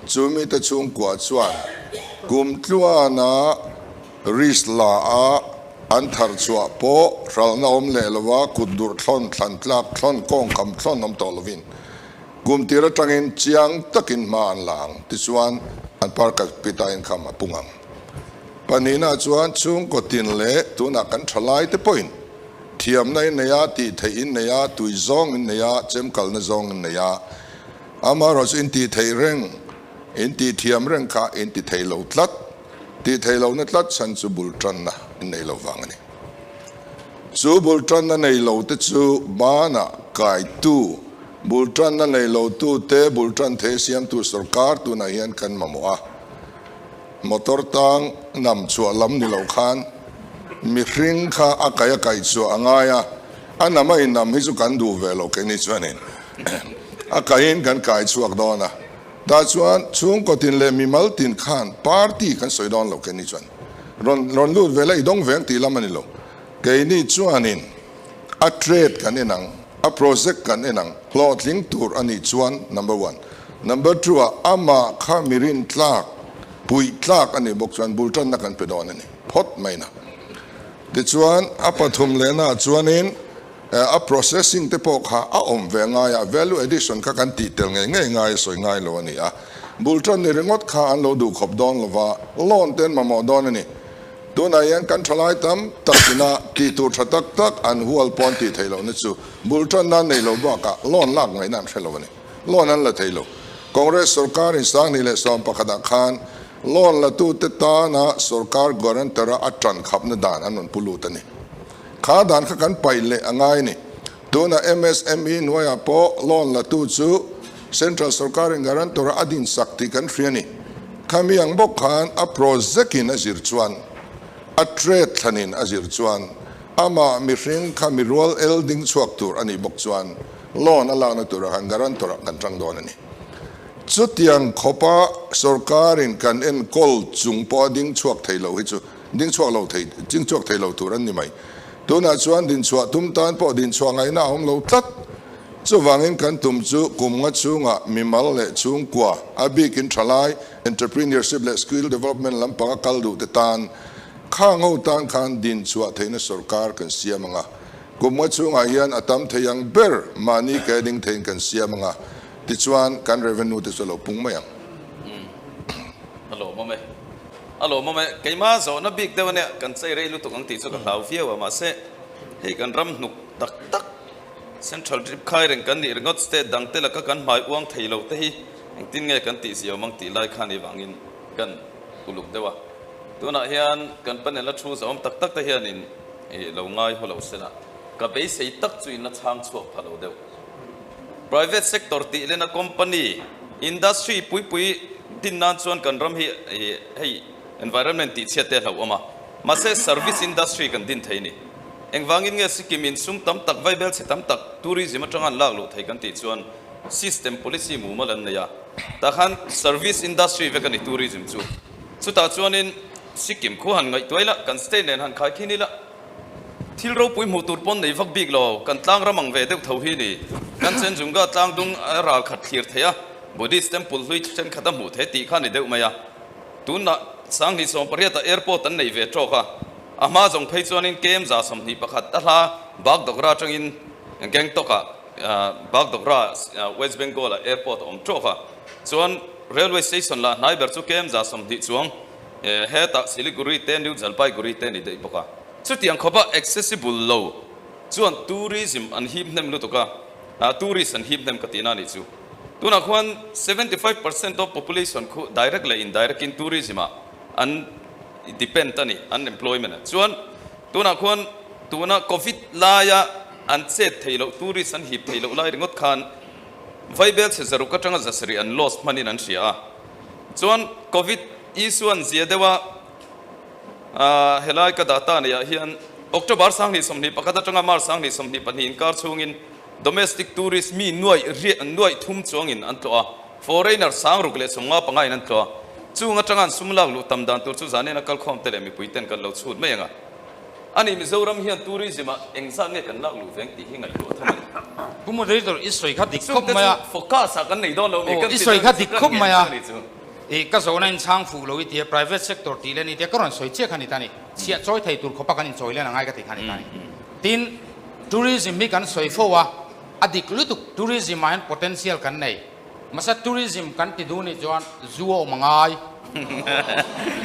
chu mite chhungkua chuan kum tluana risk la a an thar chhuah pawh hralhna awm leh lova kut durh thlawn thlan tlak thlawn kawng kham thlawn awm tawh lovin kum tir atangin chiang takin hma an la ang tichuan an per capita income a pung ang. Pahnihna chuan chhungkaw tin leh tunah kan thalaite pawhin Thiamna in nei a, tih theih in nei a, tui zawng in nei a, chem kalna zawng in nei a. Amaherawhchu in tih theih reng. In tih thiam reng kha in ti thei lo tlat. Tih thei lohna tlat chhan chu bul tanna in nei lo vang a ni. Chu bul tanna nei lo te chu banah kaitu, bul tanna nei lo tu te bul tan thei siamtu sorkar tunah hian kan mamawh a. Motor tang nam chhuah lam ni lo khan mihring kha a kai a kai chhuah a ngai a, a nam a innam hi chu kan duh ve lo keini chuanin a kaiin kan kai chhuak dawn a. Tah chuan chhungkaw tin leh mimal tin khan party kan sawi dawn lo keini chuan rawn rawn lut ve la i dawng veng tih lam a ni lo. Keini chuanin a trade kan en ang, a project kan en ang, hlawhtling tur a nih chuan number one. Number two ah amah kha mi rin tlak, puih tlak a nih bawk chuan bul tanna kan pe dawn a ni phawt mai na. Tichuan a pathum lehna ah chuanin A processing te pawh kha a awm ve ngai a, value addition kha kan tih tel ngei ngei ngai a sawi ngai lo a ni a. Bul tan ni ringawt kha an lo duh khawp dawn lo va, loan te an mamawh dawn a ni. Tunah hian kan thalai tam tak ina tih tur tha tak tak an hual pawn tih theih lohna chu bul tan nan nei lo bakah loan lak ngaihna an hre lo a ni. Loan an la thei lo. Congress sorkar in 2011 ah khan loan la tute tana sorkar guarantor a a tan khapna dan an rawn pu lut a ni. Kha dan kha kan paih leh a ngai ni. Tuna MSME hnuaiah pawh loan la tu chu Central sorkarin guarantor a din sak tih kan hria ni. Khami ang bawk khan a project in a zir chuan, a trade thlanin a zir chuan, amah mihring kha mi rual el ding chhuak tur a nih bawk chuan loan a lakna turah khan guarantor ah kan tang dawn a ni. Chutiang khawpa sorkarin kan enkawl chung pawh a ding chhuak thei lo hi chu Ding chhuak lo thei, ding chhuak thei lo tur an ni mai. Tunah chuan dinchhuah tum tan pawh dinchhuah ngaihna a awm lo tlat. Chuvangin kan tum chu kum nga chhungah mimal leh chhungkua, a bikin thalai, entrepreneurship leh skill development lampang a kal duh te tan, kha ngo tan khan dinchhuah theihna sorkar kan siam ang a. Kum nga chhungah hian a tam thei ang ber mahni ke ding theiin kan siam ang a, tichuan kan revenue te chu a lo pung mai ang. A lawmawm e. A lawmawm e, keimah zawhna bik deuh ania kan chei rei lutuk ang tih chu ka hlau viau a, mahse hei kan ram hnuk tak tak Central Drip khai reng kan nih ringawt state dang te laka kan hmai uang thei lo te hi engtin nge kan tih ziau mang tih lai khan i vangin kan uluk deuh a, tunah hian kan panel a thu zawhawm tak tak te hianin i lo ngai haw lo sela ka beisei tak chu in la chhang chhuak pha lo deuh. Private sector tih lena company, industry pui pui din nan chuan kan ram hi hei environment tih chhiat te a hlauhawm a, mahse service industry kan din thei a ni. Engvangin nge Sikkim in sum tam tak, vaibel chhe tam tak tourism atanga an lak luh thei kan tih chuan system policy mumal an nei a, tah khan service industry vek a ni tourism chu. Chutah chuanin Sikkim khu han ngaihtuah ila, kan state nen han khaikhin ila, Thil ropui hmuh tur pawn nei vak bik lo, kan tlang ram ang ve deuh tho hi ni. Kan Chenjunga tlang dung a ral khat thlir thei a, Buddhist temple hlui thenkhat a hmuh thei tih kha ni deuh mai a. Tunah 2018 ah airport an nei ve tawk a, a hma zawng phei chuanin kem 21 a hla Bagdogra atangin Gangtok ah Bagdogra West Bengal ah airport a awm tawk a, chuan railway station lah hnai ber chu kem 20 chuang Hetah Siliguri te New Jalpaiguri te ni daih bawk a. Chutiang khawpa accessible lo chuan tourism an hip hnem lutuk a, tourist an hip hnem ka tihna a nih chu. Tunah khuan 75% of population khu direct leh indirect in tourism ah an depend a ni, an employment a. Chuan tunah khuan tuna covid laia an chet theih loh, tourist an hip theih loh lai ringawt khan Vaibel chhe zaruk atanga zasarih an loss hmanin an hria a. Chuan Covid issue an zia deuh a, helai ka data neih ah hian October 2021 atanga March 2022 inkar chhungin domestic tourist mi nuaih riah nuaih thum chuangin an tlawh a, foreigner 655 in an tlawh a. Chung atanga an sum lak luh tam dan tur chu zanin a kalkhawm te leh mipui ten kan lo chhut mai ang a. Ani Mizoram hian tourism ah engzat nge kan lak luh veng tih hi ngaihtuah tham a ni. Pu Moderator, i sawi kha dik khawp mai a. Chungte chu focus ah kan nei dawn lo mi kan ti dawn chu kan ngen chu a ni chu. I ka zawhna in chhang fuh lo i tia private sector tih leh ni tia ka rawn sawi chiah kha ni ta ni. Chhiah chawi thei tur khawpa kan inchawi len a ngai ka ti kha ni ta ni. Tin, tourism hi kan sawi fo a, a dik lutuk tourism ah hian potential kan nei. Mahse tourism kan ti duh nih chuan zu a awm a ngai.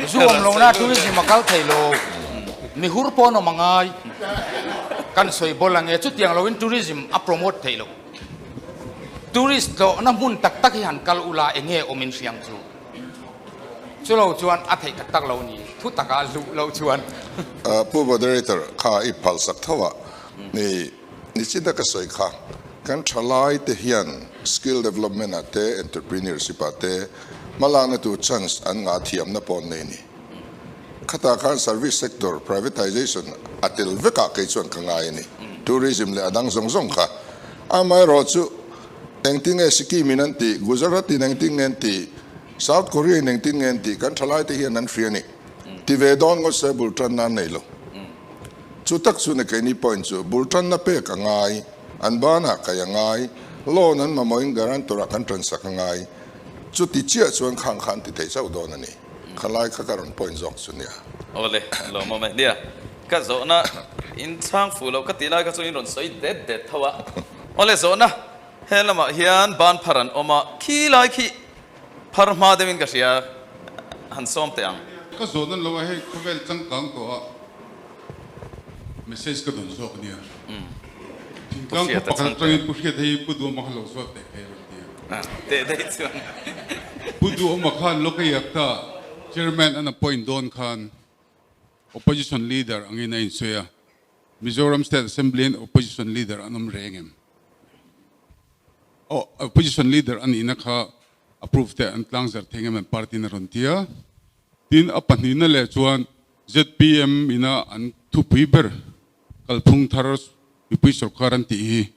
Zu awm lohna tourism a kal thei lo. Mihur pawh an awm a ngai. Kan sawi bawl ang e, chutiang loin tourism a promote theih lo. Tourist tlawhna hmun tak tak hi han kal ula eng nge awm in hriam chu. Chulo chuan a theih tak tak lo ni, thu taka luh loh chuan. Pu Moderator, kha i phalsak tho a, ni nichina ka sawi kha, kan thalai te hian skill development ah te, entrepreneurship ah te hmalakna tur chance an ngah thiamna pawh an nei ni. Khatah khan service sector privatization a tel vekah kei chuan ka ngai a ni. Tourism leh a dang zawng zawng kha. Amaherawhchu engtinge Sikkim in an tih, Gujarat in engtinge an tih, South Korea in engtin nge an tih kan thalai te hian an hria a ni. Ti ve dawn ngawt se bul tanna an nei lo. Chu tak chu ni keini point chu bul tanna pek a ngai, an banah kai a ngai, loan an mamawhin guarantor ah kan tansak a ngai. Chuti chiah chuan khang kha an ti thei chauh dawn a ni. Khalai kha ka rawn point zawk chu nia. Awle, lawmawm e. Nia, ka zawhna in chhang fuh loh ka tih lai kha chu in rawn sawi det det tho a. Awle, zawhna he lamah hian ban phar an awm a, khi lai khi Phar hma deuhin ka hria, han sawm teh ang. Ka zawh nan lo a hei khawvel changkang tawh a message ka dawn zawk ania. Thingtlang khaw pakhat atangin Pu Hriat hei Pu Duhawma khan lo zawt teh khai a rawn ti a. Teh daih chuan. Pu Duhawma khan Lokayakta chairman an appoint dawn khan opposition leader angin a insawi a, Mizoram State Assembly in opposition leader an awm reng em? Aw opposition leader a nihna kha approve te an tlangzar thei ngem an party in a rawn ti a. Tin a pahnihna leh chuan zpm ina an thupui ber kalphung thar mipui sorkar an tih hi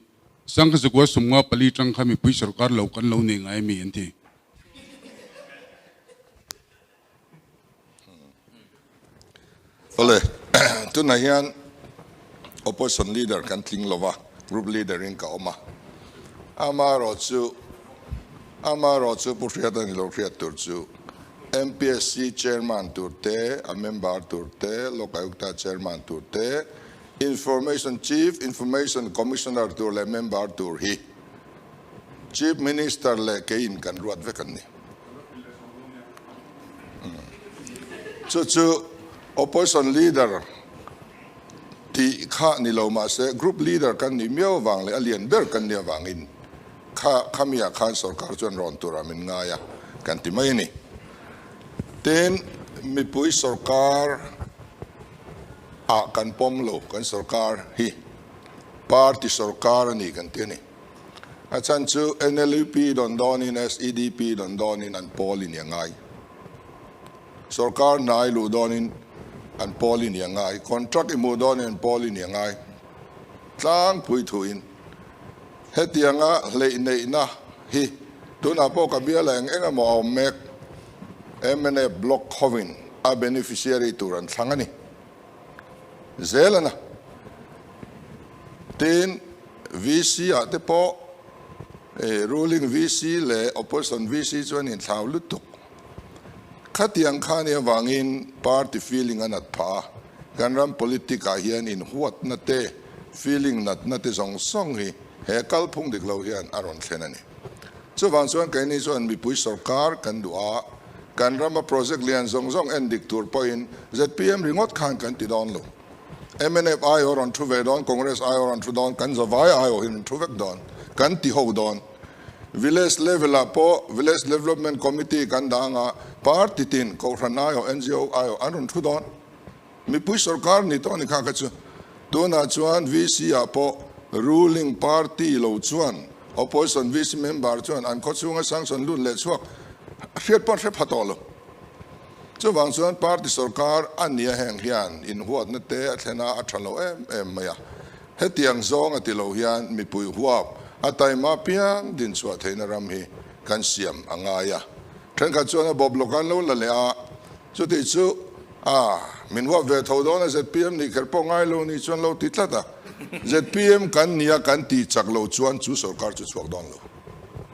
Sangkhazukua sumnga pali tang kha mipui sorkar lo kan lo nei ngai ami an ti. Awle, tunah hian opposition leader kan tling lo va, group leader in ka awm a. Amaherawhchu, amaherawhchu Pu Hriat a ni lo hriat tur chu MPSC chairman tur te, a member tur te, Lok Ayukta chairman tur te, Information Chief Information Commissioner tur leh member tur hi Chief Minister leh keiin kan ruat vek an ni. Chu chu Opposition Leader tih kha ni lo mahse Group Leader kan nih miau avang leh a lian ber kan nih avangin kha khamiah khan sorkar chuan rawn turah min ngai a kan ti mai a ni. Tin, mipui sorkar ah kan pawm lo, kan sorkar hi party sorkar a ni kan ti a ni. A chhan chu NLUP dawn dawnin SEDP dawn dawnin an pawl i ni a ngai. Sorkar hnai luh dawnin an pawl i ni a ngai. Contract i hmuh dawnin an pawl i ni a ngai. Tlangpui thuin hetianga hleih neihna hi tunah pawh ka bial a eng eng emaw a awm mek. Mnf block hovin a beneficiary tur an thlang a ni. Zel a na. Tin, VC ah te pawh ruling VC leh opposition VC chuan inthlau lutuk. Khatiang kha nia vangin party feeling a nat phah a, kan ram politic ah hian inhuatna te, feeling natna te zawng zawng hi he kalphung dik lo hian a rawn thlen a ni. Chuvang chuan keini chuan mipui sorkar kan duh a, kan rama project lian zawng zawng en dik tur pawhin zpm ringawt khan kan ti dawn lo. Mnf aiawh rawn thu ve dawn, Congress aiawh rawn thu dawn, kan zavai aiawh hi rawn thu vek dawn, kan ti ho dawn. Village level ah pawh Village Development Committee kan dah anga party tin, Kohhran aiawh, ngo aiawh an rawn thu dawn. Mipui sorkar ni tawh a ni kha kha chu. Tunah chuan VC ah pawh ruling party lo chuan opposition VC member chuan an khawchhunga sanction lut leh chhuak hriat pawh an hre pha tawh lo. Chuvang chuan party sorkar a nia heng hian inhuatna te a thlen a, a tha lo em em mai a. Hetiang zawng a ti lo hian mipui huap a taima piang din chhuah theihna ram hi kan siam a ngai a. Thenkhat chuan a bawp lawk an lo la leh a, chuti chu a min huap ve tho dawn a zpm nih kher pawh ngai lo ni chuan lo ti tlat a. Zpm kan nia kan tih chak lo chuan chu sorkar chu chhuak dawn lo.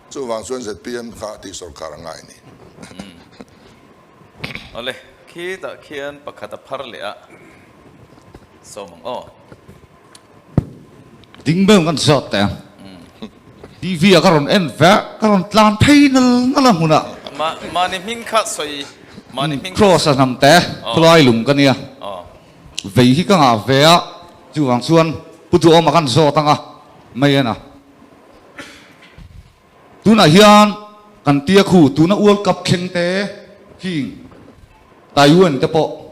Chuvang chuan zpm kha tih sorkar a ngai a ni. Awle, khitah khian pakhat a phar leh a, sawm ang aw. Ding beuh kan zawt teh ang. TV ah ka rawn en ve a, ka rawn tlan phei nal nal a hmunah. Mahni hming kha sawi, mahni hming kha. Cross a hnam te, khawlai lung ka nia. Vei hi ka ngah ve a, chuvang chuan Pu Duhawma kan zawt ang a, mai en a. Tunah hian kan tia khu tuna World Cup thleng te khing. Taiwan te pawh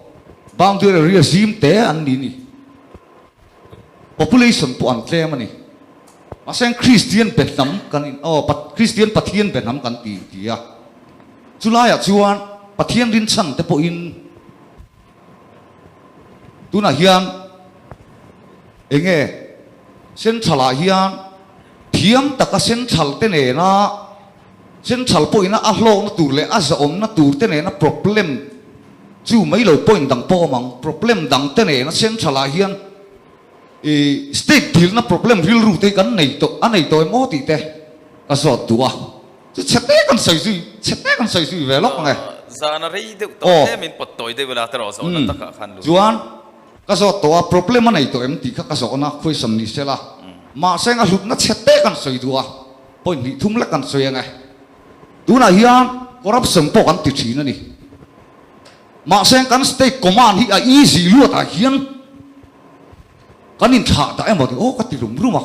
boundary area zim te an ni ni. Population pawh an tlem a ni. Mahse Kristian be hnam kan in aw Kristian Pathian be hnam kan ti ti a. Chulaiah chuan Pathian rinchhan te pawhin tunah hian eng nge Central ah hian thiam taka Central te nena Central pawhin a hlawkna tur leh a zahawmna tur te nena problem chu mai lo point dang pawh a awm ang. Problem dang te nena Central ah hian i state dilna problem rilru te hi kan nei tawh a nei tawh em aw tih te ka zawt duh a. Chu chhe te kan sawi zui chhe te kan sawi zui ve lawk ang e. Zan a rei deuh tawh hle min pawt tawi deuh ila tiraw zawhna takah khan lut. Chuan ka zawt tawh a problem a nei tawh em tih kha ka zawhna khawisam ni sela mahse a hlutna chhe te kan sawi duh a point hnih thum lek kan sawi ang e. Tunah hian corruption pawh kan ti thin a ni. Mahse kan state command hi a easy luatah hian kan inthlah dah emaw tih aw ka ti rum rum a.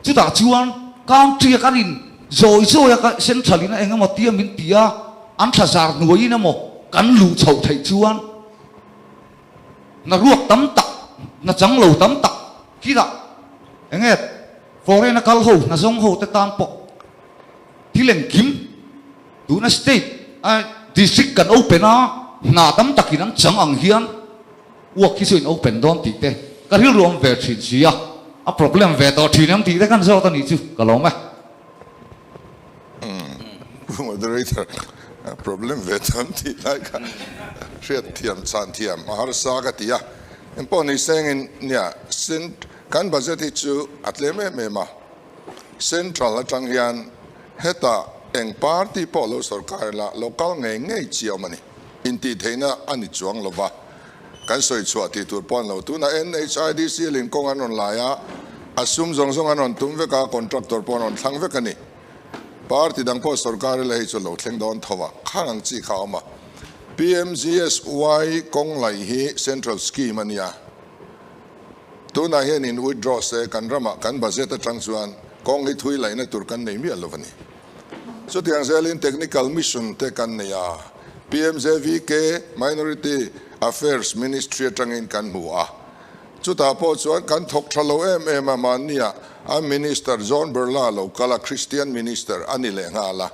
Chutah chuan country a kan in zawi zawi a ka central in a eng emaw tia min ti a, an thla zar hnuaiin emaw kan luh chhoh theih chuan hna ruak tam tak, hna chang lo tam tak khilah eng nge foreign a kal ho, hna zawng ho te tan pawh thil engkim tuna state a district kan open a hna tam takin an chang ang hian Uak hi chu in open dawn tih te ka rilru awm ve thin si a, a problem ve tawh thin em tih te kan zawt a nih chu ka lawm e. Pu Moderator, problem ve tawh em tih lai kha hriat thiam chhan thiam a harsa ka ti a, engpawh ni sengin nia kan budget hi chu a tlem em em a, Central atang hian hetah eng party pawh lo sorkar ila lo kal ngei ngei chi a awm a ni. Intihtheihna a ni chuang lova, kan sawi chhuah tih tur pawh an lo. Tunah NHIDC lin kawng an rawn lai a, a sum zawng zawng an rawn tum vek a, contractor pawh an rawn thlang vek a ni. Party dang pawh sorkar ila hei chu lo thleng dawn tho a, khang ang chi kha a awm a. PMGSY kawng laih hi central scheme a nia. Tunah hian in withdraw se kan ramah kan budget atang chuan kawng hi thui laihna tur kan nei miah lo a ni. Chutiang zelin technical mission te kan nei a, PMJVK, Minority Affairs Ministry atangin kan hmu a. Chutah pawh chuan kan thawk tha lo em em a, mahnia a Minister John Birla lo kal a, Christian Minister a ni leh nghal a.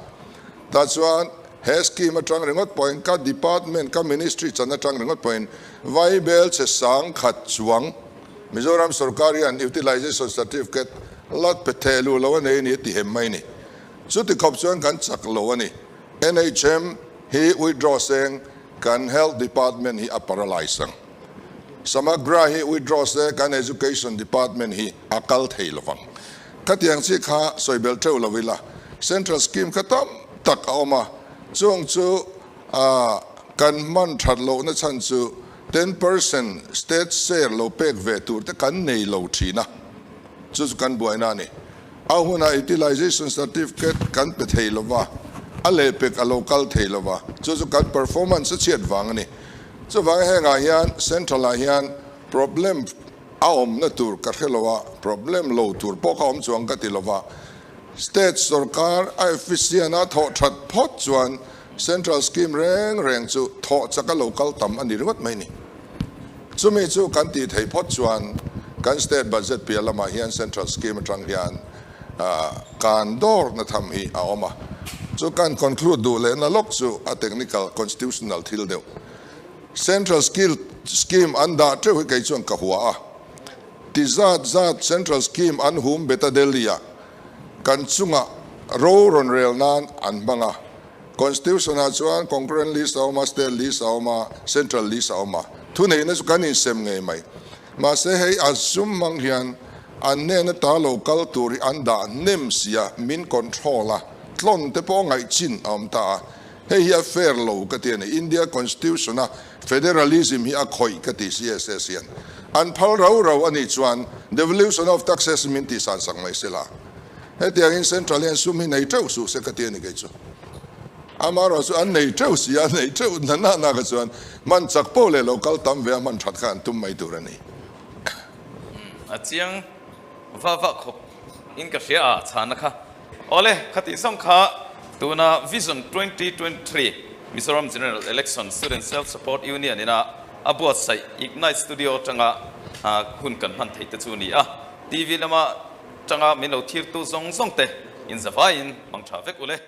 Tah chuan he scheme atang ringawt pawhin ka department, ka ministry chan atang ringawt pawhin Vaibel che sang khat chuang Mizoram sorkar hian Utilization Certificate la pe theh luh lo a nei a ni a ti hem mai a ni. Chuti khawp chuan kan chak lo a ni. NHM hi withdraw seng kan Health Department hi a paralyse ang. Samagra hi withdraw se kan Education Department hi a kal thei lo vang. Khatiang chi kha sawi belh theuh lo ila. Central Scheme kha tam tak a awm a, chung chu kan hman that lohna chhan chu 10% state share lo pek ve tur te kan nei lo thin a, chu chu kan buaina a ni. A hunah utilization certificate kan pe thei lo va, a lehpek a lo kal thei lo va, chu chu kan performance a chhiat vang a ni. Chuvangin hengah hian central ah hian problem a awmna tur ka hre lo a, problem lo tur pawh ka awm chuang ka ti lo va, state sorkar a efficient a thawh that phawt chuan Central scheme reng reng chu thawh chaka lo kal tam a ni ringawt mai ni. Chumi chu kan tih theih phawt chuan kan state budget piah lamah hian central scheme atang hian kan dawrna tham hi a awm a. Chu kan conclude duh lehna lawk chu a technical constitutional thil deuh. Central scheme an dah teuh hi kei chuan ka hua a. Ti zat zat central scheme an hum bet a Delhi ah kan chungah ro rawn rel nan an hmang a. Constitution ah chuan concurrent list a awm a, state list a awm a, central list a awm a. Thuneihna chu kan insem ngei mai. Mahse hei a zum hmang hian an hnena ta lo kal tur hi an dah hnem si a, min control a, tlawn te pawh ngaih chin a awm ta a. Hei hi a fair lo ka ti a ni. India Constitution a federalism hi a khawih ka ti CSS hian. An phal rau rau a nih chuan devolution of taxes min tih san sak mai se la. Hetiangin Central hian sum hi nei teuh suh se ka ti a ni kei chu. Amaherawh chu an nei teuh si a, nei teuh na na na kha chuan hman chak poh leh lo kal tam ve a hman that kha an tum mai tur a ni. A chiang va va khawp in ka hria a chhana kha. Awle, khatih zawng kha tuna Vision 2023. Mizoram General Election Student Self Support Union ina a buatsaih Ignite Studio atanga hun kan hman theih te chu a ni a. TV lama tanga min lo thirtu zawng zawng te inzavaiin mang tha vek ule.